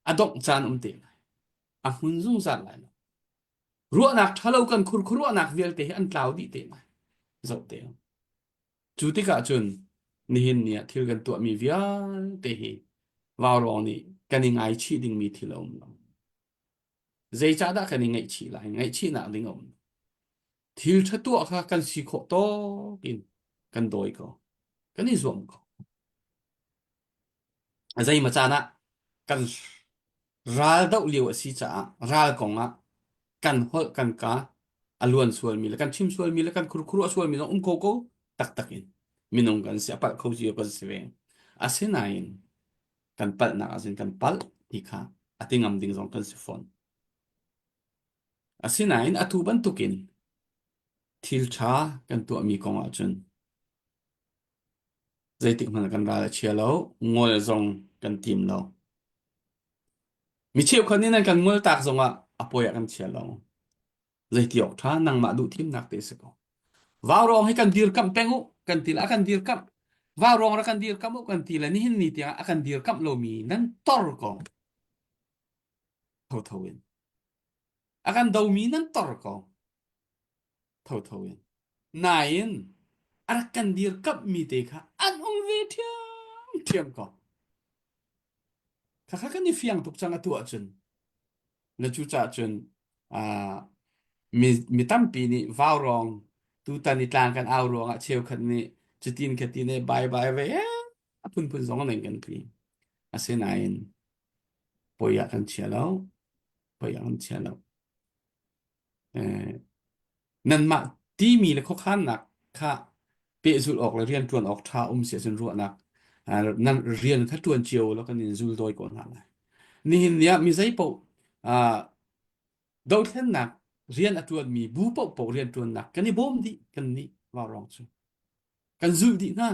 a dongh caan um te lai. A hmun zungzal lai lo. Ruahnak ṭhalo kan khurkhuruahnak vialte hi an tlau dih te lai. Zoh te. Cu tikah cun nihin ni ah thil kan tuahmi vialte hi vaurawng nih kan i ngaichih dingmi thil a um lo. Zeicahdah kan i ngaihchih lai? Ngaihchihnak ding a um lo. Thil ṭha tuah kha kan si khawh tawk in kan dawi ko. Kan i zuam ko. A zeimaw caan ah kan ral doh lio a si caah ral kong ah kan holh kan ka a luan sualmi le kan chim sualmi le kan khurkhur a sualmi zong um ko ko taktak in minung kan si a palh kho cio kan si ve. Asinain kan palhnak ahcun kan palh ti kha a ti ngam ding zong kan si fawn. Asinain atu bantukin thil ṭha kan tuahmi kong ahcun zeitik hmanh ah kan ral a chia lo, ngol zong kan tim lo. Mi cheukhat nih nan kan ngoltak zongah a poi ah kan chia lo. Zeiti awk ṭha nangmah duh thimnak te si ko. Vaurawng hi kan dirkamh peng u kan ti le a kan dirkamh. Vaurawng ra kan dirkamh u kan ti le nihin ni tiang a kan dirkamh lomi nan tor ko. Thotho in. A kan domi nan tor ko. Thotho in. Nain a rak kan dirkamhmi te kha an um ve ṭhiamṭhiam ko. Khakha kan i fiang tuk cang atu ahcun. Na cucaah cun uh, mi, mi tampi nih vaurawng tutan i tlang kan au ruangah cheukhat nih cutin khatin e bye bye ve a phunphun zong an kan ti. Asinain. Poi ah kan chia lo. Poi ah kan chia lo. Eh, nanmah timi le khuakhannak kha pehzulh awk le rianṭuan awk ṭha um si ahcun ruahnak nan rian kha ṭuan cio law kan in zul dawi ko hna lai. Nihin ni ah mi zei paoh dothlennak rian a ṭuanmi bu paohpaoh rianṭuannak kan i bawm dih kan nih vaurawng cu. Kan zulh dih hna.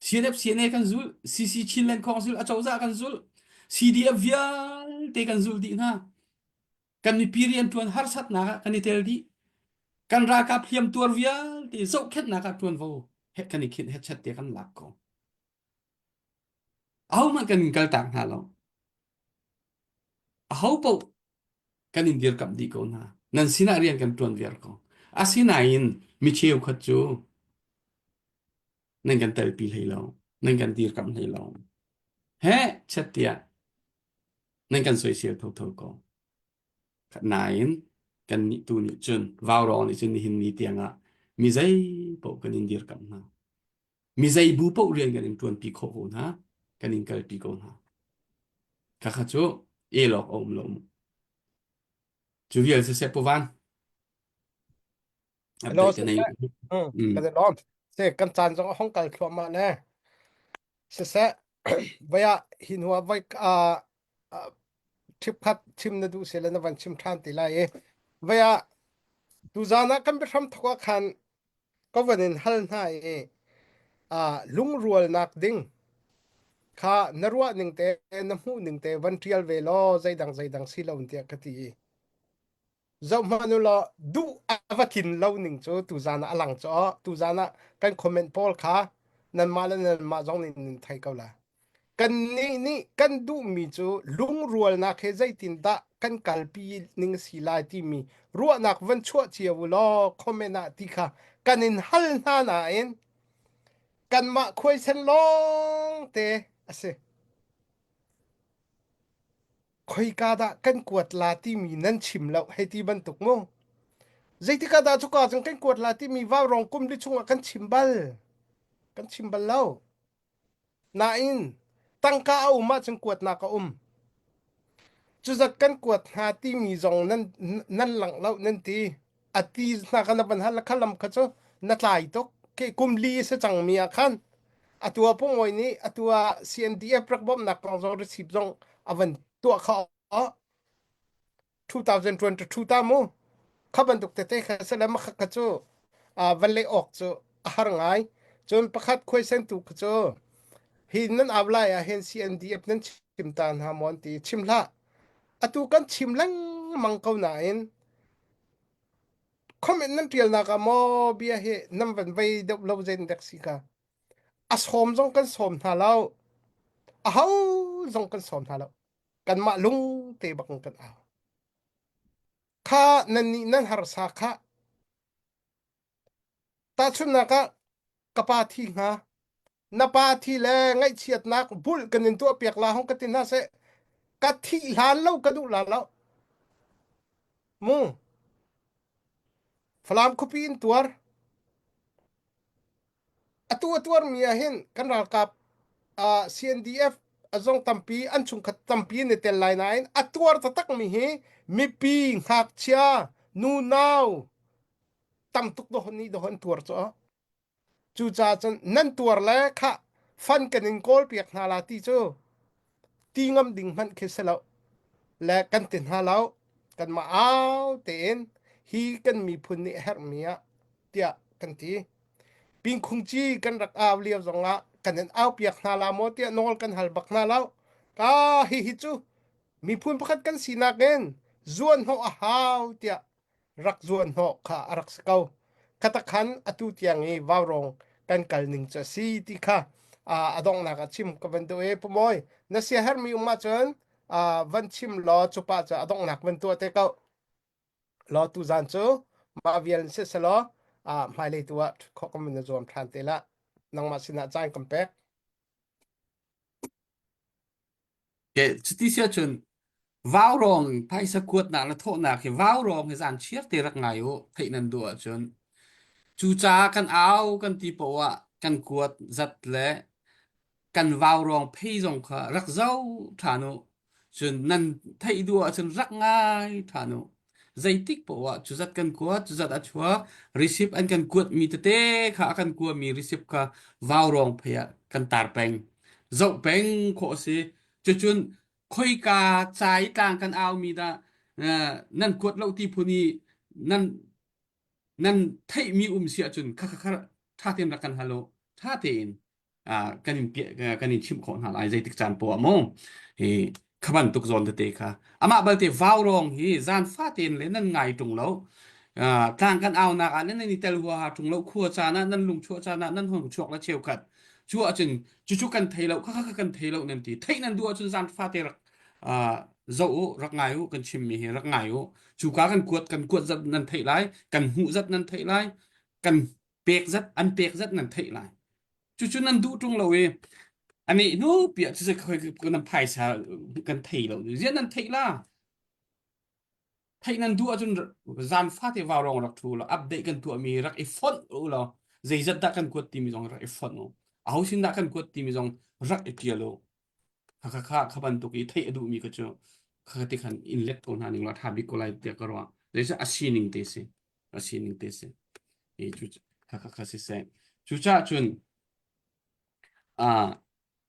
CNF CNA kan zulh, CC Chinland Council acozah kan zulh, CDF vialte kan zulh dih hna. Kan mipi rianṭuan harsatnak ah kan i tel dih. Kan ralkap hliamtuar vialte zohkhenhnak ah ṭuanvo he kan i khinh hetchet te kan lak ko. Ahohmanh kan in kaltak hna lo. Aho paoh kan in dirkamh dih ko hna. Nan sinah rian kan ṭuan viar ko. Asinain mi cheukhat cu nan kan telpi hlei lo. Nan kan dirkamh hlei lo. Heh, chet tiah nan kan soisel thotho ko. Nain kannih tu nih cun vaurawng nih cun nihin ni tiangah mi zei paoh kan in dirkamh hna. Mi zei bu paoh rian kan in ṭuanpi khawh ko hna, kan in kalpi ko hna. Khakha cu el awk a um lo mu. Cu vial siseh Pu Van, Hello, update ka nei. siseh. Mm, Mm. kan i lawm. Se kan caan zong a hong kal thluahmah ne. Siseh, voi ah hi hnu ah voi ah ṭhipkhat chim na duh sile na van chim ṭhan ti lai i voi ah tuzaan ah kan biahram thawk ah khan ka van in hal hna i ah lungrualnak ding kha na ruah ning te na hmuh ning te van ṭial ve law zeidang zeidang si lo tiah ka ti i Zohhmanh u law duh a va tlin lo ning cu tuzan ah a lang cu tuzan ah kan comment pawl kha nanmah le nanmah zong nih nan thei ko la. Kannih nih kan duhmi cu lungrualnak he zeitindah kan kalpi ning si lai timi ruahnak van chuah cio u law comment ah ti kha kan in hal hna nain kanmah khuaisen lawng te a si. Khoika dah kan kuat la timi nan chim lo hei ti bantuk mu. Zeitik ah dah cuka cun kan kuat la timi vaurawng kum li chungah kan chim bal. Kan chim bal lo. Nain tangka a um ahcun kuatnak a um. Cuzat kan kuat hna timi zong nan nan langh lo nan ti. A ti hna kha na van hal kha lam kha cu na tlai tuk. Ke kum li a si cangmi ah khan atu ah Pungawi nih atu ah CNDF rak bawmhnak kong zong receipt zong a van tuah kha 2022 ta mu kha bantuk tete kha sele ma kha cu van leh awk cu a har ngai cun pakhat khuaisen tu kha cu hi nan au lai ah hin CNDF nan chim ta hna maw ti chim hlah atu kan chim lengmang ko nain comment nan tialnak ah maw bia hi nan van vei deuh lo zen dek si ka a sawm zong kan sawm hna lo a ho zong kan sawm hna lo kanmah lung te bak in kan au kha nan nih nan harsa kha tahchunhnak ah ka pa thi hnga na pa thi le ngaihchiatnak bulh kan in tuah piak la hong ka ti hna seh ka thih hlan lo ka duh la lo mu Falam khuapi in tuar Atu a tuarmi ah hin kan ralkap uh, CNDF zong tampi an chungkhat tampi an i tel lai nain a tuar taktakmi hi mipi ngakchia nunau tam tuk dawh nih dawh an tuar cu. Cucaah cun nan tuar le khah fan kan in kawl piak hna la ti cu ti ngam ding hmanh khi si lo le kan ti hna lo kanmah au tein hi kan miphun nih a herhmi ah tiah kan ti. Pingkhungci kan rak au lio zongah kan in au piak hna la maw tiah nawl kan hal bak hna lo. Ka hihi cu miphun pakhat kan sinak in zuan hnawh a hau tiah rak zuan hnawh kha a rak si ko. Khatakhan atu tiang i vaurawng kan kal ning cu a si ti kha a donghnak ah chim ka van duh i Pumawi na siahermi um ahcun van chim law cupa cu a donghnak van tuah te ko. Law tuzaan cu mah vial in siselaw hmailei tu ah ṭhut khawh kan van i zuam ṭhan te la. Nangmah sinah caan kan pek. Ke cuti si ahcun vaurawng phaisa kuatnak le thawhnak hi vaurawng hi zan chiar te rak ngai u theih nan duh ahcun cucaah kan au kan ti poah ah kan kuat zat le kan vaurawng phei zong kha rak zoh ṭhan u. Cun nan theih duh ahcun rak ngai ṭhan u. Zeitik paoh ah cuzat kan kuat, cuzat a chuak, receipt an kan kuatmi tete kha a kan kuami receipt kha vaurawng phei ah kan tar peng. Zoh peng khawh a si. Cucun khoika ca i tlang kan aumi dah nan kuat lo ti phun i nan nan theihmi um si ahcun kha kha kha ṭha tein rak kan hal u. Ṭha tein kan in kan in chimh khawh hna lai zeitik caan poah mu hi kha bantuk zawn tete kha amah balte vaurawng hi zan fatein le nan ngai ṭung lo tlang kan aunak ah nan i tel huaha ṭung lo khua caan ah nan lung chuah caan ah nan hong chuak la cheukhat cu ahcun cucu kan thei lo kha kha kan thei lo nan ti theih nan duh ahcun zan fate rak zoh u rak ngai u kan chimmi hi rak ngai u cuka kan kuat kan kuat zat nan theih lai kan hmuh zat nan theih lai kan pek zat an pek zat nan theih lai cucu nan duh ṭung lo i ani hnu piah cu nan phaisa kan thei lo ziah nan theih la theih nan duh ahcun zan fate vaurawng rak ṭhu law update kan tuahmi rak i fonh u law zeizat dah kan kuat timi zong rak i fonh u aho sin dah kan kuat timi zong rak i ṭial u kha kha kha bantuk i theih a duhmi kha cu kha ti khan in let ko hna ning law ṭha bik ko lai tiah ka ruah zeicah a sining te si a sining te si i cu kha kha kha siseh cucaah cun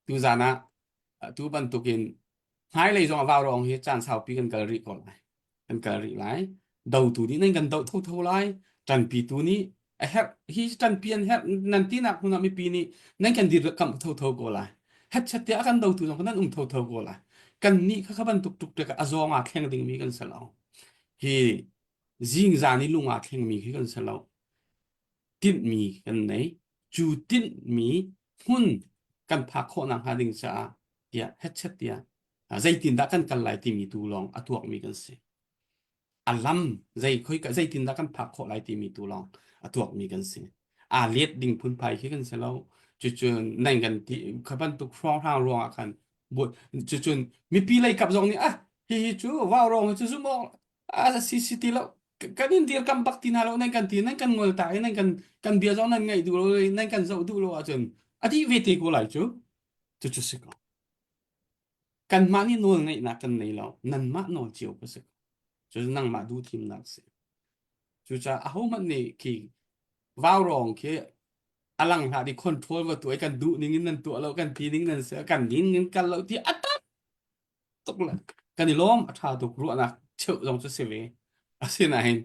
tuzan ah tu bantukin hmailei zong a vaurawng hi caan saupi kan kal rih ko lai kan kal rih lai dotu nih nan kan doh thotho lai ṭanpitu nih a herh hi ṭanpi an herh nan tinak hmun ah mipi nih nan kan dirkamh thotho ko lai hetchet tiah a kan dotu zong nan um thotho ko lai kan nih kha kha bantuk tuk tik a zawng aa thleng dingmi kan si lo hi zingzan i lung aa thlengmi khi kan si lo tinhmi kan nei cu tinhmi hmun kan phak khawh nakhnga ding caah tiah hetchet tiah zeitindah kan kal lai timi tu lawng a tuakmi kan si. A lam zei khoi ka zeitindah kan phak khawh lai timi tu lawng a tuakmi kan si. Aa let ding phunphai khi kan si lo. Cucun nan kan ti kha bantuk hrawnghrang ruangah khan cucun mipi lei kap zong nih ah hihi cu vaurawng hi cu zum awk a si si ti lo kan in dirkam bak ti hna lo nan kan ti nan kan ngol ta i nan kan kan bia zong nan ngaih duh lo nan kan zoh duh lo ahcun a dih ve te ko lai cu cucu si ko Kanmah nih nawlngeihnak kan nei lo. Nanmah nawl cio ka si. Cu nangmah duh thimnak si. Cucaah ahohmanh nih khi vaurawng khi a lang hlah di control va tuah i kan duh ning in nan tuah lo kan ti ning nan si kan ning in kal lo ti a tam tuk le kan i lawm a tha tuk ruahnak cheuh zong cu si ve asinain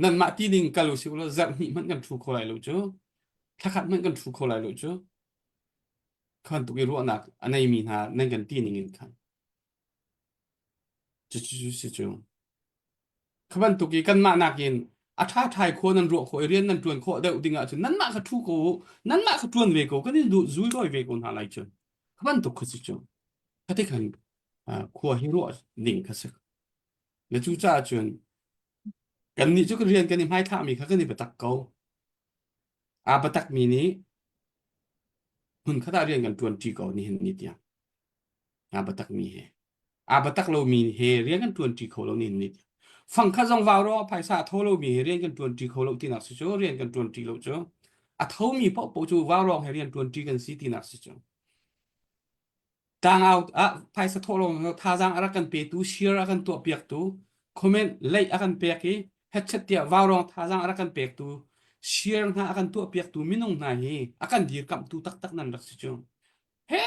nanmah ti ning kal usih law zarh hnih hmanh kan thu kho lai lo cu thlakhat hmanh kan thu kho lai lo cu khan tuk i ruahnak a neimi hna nan kan ti ning in khan cucu si cu kha bantuk i kanmah nakin a ṭha ṭhai khua nan ruah khawh i rian nan ṭuan khawh deuh ding ahcun nanmah kha ṭhu ko u nanmah kha ṭuan ve ko kan in duh zul rawi ve ko hna lai cun kha bantuk kha si cu kha ti khan khua hi ruah ding kha si na cu caah cun kannih cu kan rian kan i hmaithlahmi kha kan i biatak ko aa biatakmi nih hmunkhat ah rian kan ṭuanṭi ko nihin ni tiang. Aa biatakmi he. Aa biatak lomi he rian kan ṭuanṭi kho lo nihin ni tiang. Fangkhat zong vau ro phaisa a tho lomi he rian kan ṭuanṭi kho lo tinak si cu rian kan ṭuanṭi lo cu. A thomi paohpaoh cu vaurawng he rian ṭuanṭi kan si tinak si cu. Tlangau ah phaisa thawh lawng thazaang a rak kan petu, share a kan tuahpiaktu, comment leih a kan pek i hetchet tiah vaurawng thazaang a rak kan pektu, share hna a kan tuahpiaktu minung hna hi a kan dirkamhtu taktak nan rak si cu. He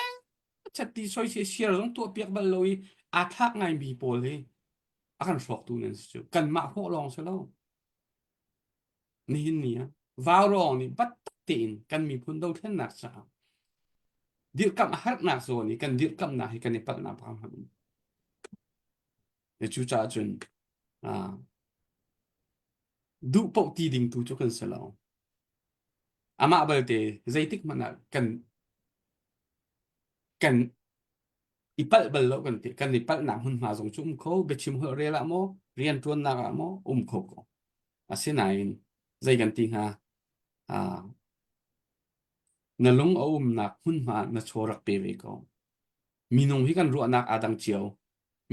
chet ti soise share zong tuahpiak bal lo i aa thlak ngaimi pawl hi a kan hrawktu nan si cu. Kanmah hrawh lawng si lo. Nihin ni ah vaurawng nih biatak tein kan miphun dothlennak caah dirhkamh a harnak zawn i kan dirhkamhnak hi kan i palhnak bak hmanh um. Cucaah cun duh paoh ti ding tu cu kan si lo. Amah balte zeitik hmanh ah kan kan i palh bal lo kan ti kan i palhnak hmunhma zong cu um kho biachim holh rel ah maw rianṭuannak ah maw um kho ko. Asinain zei kan ti hnga? Ah, na lung a umnak hmunhma ah na chaw rak pe ve ko. Minung hi kan ruahnak aa dang cio.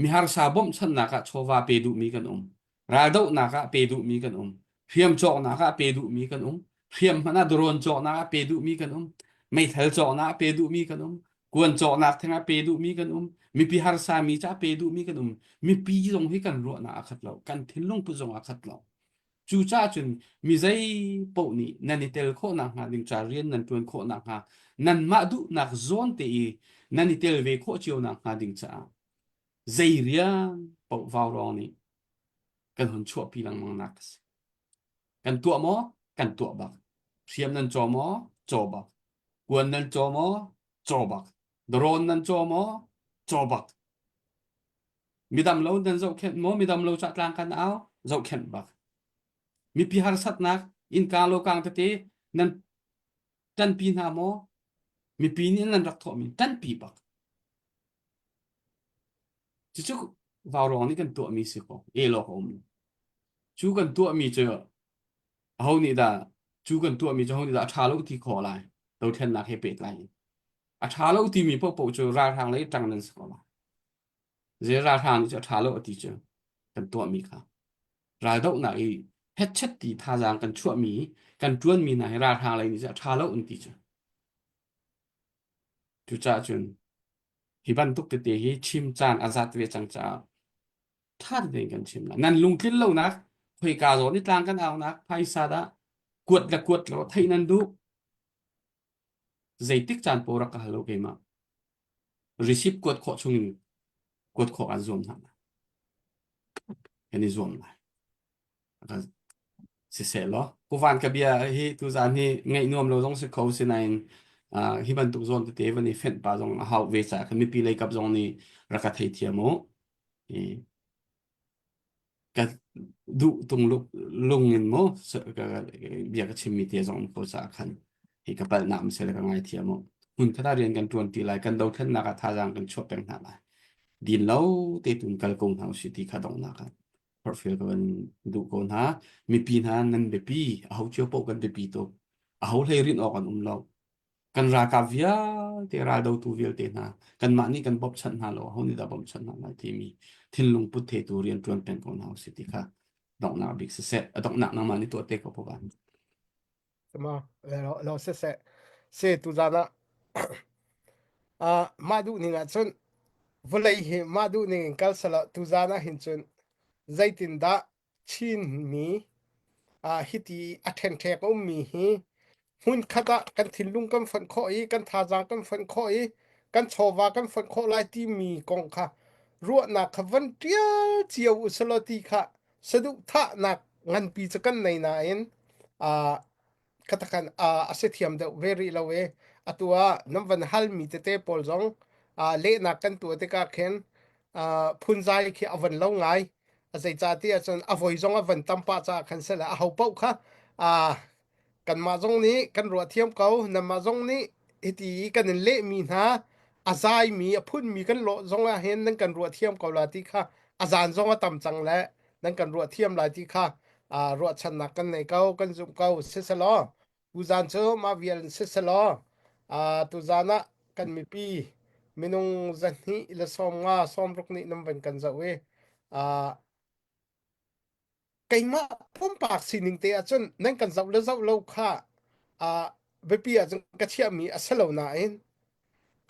Miharsa bawmhchanhnak ah chawva pe duhmi kan um. Raldohnak ah pe duhmi kan um. Hriam cawknak ah pe duhmi kan um. Hriam hmanh ah drone cawknak ah pe duhmi kan um. Meithal cawknak ah pe duhmi kan um. Kuan cawknak theng ah pe duhmi kan um. Mipi harsa mi ca pe duhmi kan um. Mipi zong hi kan ruahnak a khat lo. Kan thinlung put zong a khat lo. Cucaah cun mi zei paoh nih nan i tel khawh nakhnga ding ca rian nan ṭuan khawh nakhnga nanmah duhnak zawn te i nan i tel ve khawh cio nakhnga ding caah zei rian paoh vaurawng nih kan hun chuahpi lengmang nak a si. Kan tuah maw? Kan tuah bak. Hriam nan caw maw? Caw bak. Kuan nan caw maw? Caw bak. Drone nan caw maw? Caw bak. Midam lo nan zohkhenh maw? Midam lo cah tlang kan au? Zohkhenh bak. Mipi harsatnak innka lokang tete nan ṭanpi hna maw? Mipi nih nan rak thawhmi ṭanpi bak. Cucu vaurawng nih kan tuahmi si ko. Elawk a um. Cu kan tuahmi cu aho nih dah cu kan tuahmi cu aho nih dah a ṭha lo ti khawh lai? Dothlennak he pehtlai in. A ṭha lo timi paohpaoh cu ralhrang lei ṭang nan si ko lai. Zei ralhrang nih cu a ṭha lo a ti cu kan tuahmi kha. Raldohnak i hetchet ti thazaang kan chuahmi, kan ṭuanmi hna hi ralhrang lei nih cu a ṭha lo an ti cu. Cucaah cun hi bantuk tete hi chim caan a zat ve cang caah ṭha tein kan chim lai. Nan lungtlin lonak khoika zawn i tlang kan aunak phaisa dah kuat le kuat lo theih nan duh. Zeitik caan paoh rak ka hal lo keimah. Receipt kuat khawh chungin kuat khawh aan zuam hna lai. Kan i zuam lai. Siseh law, kuvan ka bia hi tuzaan hi ngaih nuam lo zong si kho sinain uh, hi bantuk zawn tete van i fenh pa zong a hau ve caah kan mipi lei kap zong nih rak ka theithiam u. I ka duh tung lung in mu bia ka chimmi te zong ko caah khan hi ka palhnak um sel ka ngaithiam u. Hmun khat ah rian kan ṭuan ti lai, kan dothlennak ah thazaang kan chuah peng hna lai. Din lo te tun kal ko hna usih ti kha donghnak ah forhfial ka van duh ko hna. Mipi hna nan biapi, aho cio paoh kan biapi tuk. Aho hlei rinh awk an um lo. Kan ralkap vialte, raldotu vialte hna, kanmah nih kan bawmhchanh hna lo, aho nih dah bawmhchanh hna lai timi thinlung put thetu rian ṭuan peng ko hna usih ti kha donghnak bik siseh, a donghnak nangmah nih tuah te ko pawan. Ma lo lo siseh se tu zan ah ah mah duh ning ah cun vawlei hi mah duh ning in kal sala tu zan ah hin cun zeitindah Chinmi ah hiti a ṭhenṭhek a ummi hi hmunkhat ah kan thinlung kan fonh khawh i kan thazaang kan fonh khawh i kan chawva kan fonh khawh lai timi kong kha ruahnak kha van ṭial cio u selaw ti kha saduhthahnak nganpi cu kan nei nain ah khatakhan a si thiam deuh ve rih lo i atu ah nan van halmi tete pawl zong lehnak kan tuah tikah khin phunzai khi a van lo ngai. Zeicahtiah cun a voi zong a van tam pah caah khan seh le aho paoh kha kanmah zong nih kan ruah thiam ko nanmah zong nih hiti i kan in lehmi hna a zaimi a phunmi kan lawh zong ah hin nan kan ruah thiam ko la ti kha a zan zong a tam cang le nan kan ruah thiam lai ti kha ruahchannak kan nei ko kan zumh ko siselaw tuzan cu mah vial in siselaw tuzan ah kan mipi minung zahnih le 50 60 nih nan van kan zoh i keimah pumpak sining te ahcun nan kan zoh le zoh lo kha biapi ahcun ka chiahmi a si lo nain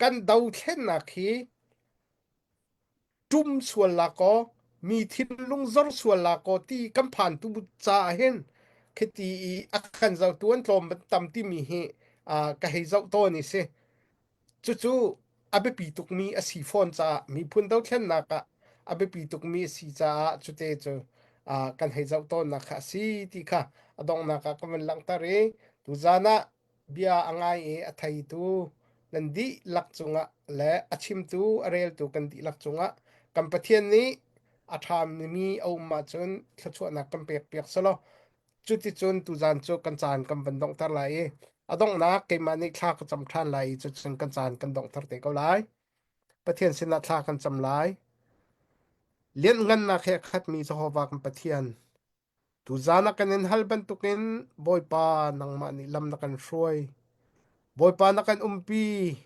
kan dothlennak hi Ṭum sual la kaw mi thinlung zor sual la kaw ti kan phan tu caah hin khiti i a kan zohtu an tlawm tam timi hi ka hei zoh tawn i si. Cucu a biapi tukmi a si fawn caah miphun dothlennak ah a biapi tukmi a si caah cute cu kan hei zoh tawnnak kha a si ti kha a donghnak ah ka van langhter i tuzaan ah Bia a ngai i a theitu nan dihlak cungah le a chimtu a reltu kan dihlak cungah kan Pathian nih a ṭhami a um ahcun thluachuahnak kan pekpiak selaw cuticun tuzaan cu kan caan kan van donghter lai i a donghnak keimah nih thla ka cam ṭhan lai i cucun kan caan kan donghter te ko lai. Pathian sinah thla kan cam lai. Lianhngannak he a khatmi Jehovah kan Pathian, Tuzaan ah kan in hal bantukin Bawipa nangmah nih lam na kan hruai. Bawipa na kan umpi.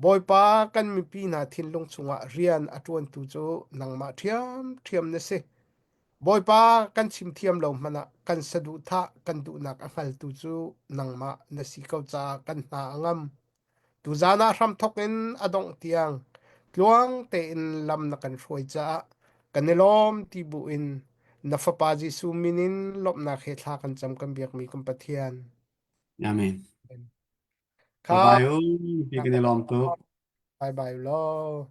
Bawipa kan mipi hna thinlung chungah rian a ṭuantu cu nangmah ṭhiamṭhiam na si. Bawipa kan chim thiam lo hmanh ah kan saduhthah kan duhnak a hngaltu cu nangmah na si ko caah kan hna a ngam. Tuzaan ah hramthawk in a dongh tiang tluang tein lam na kan hruai caah kan i lawm ti bu in na Fapa Jesuh min in lawmhnak he thla kan cam kan biakmi kan Pathian. Amen. Kha Bye bye. Kan i lawm tuk. Bye bye law.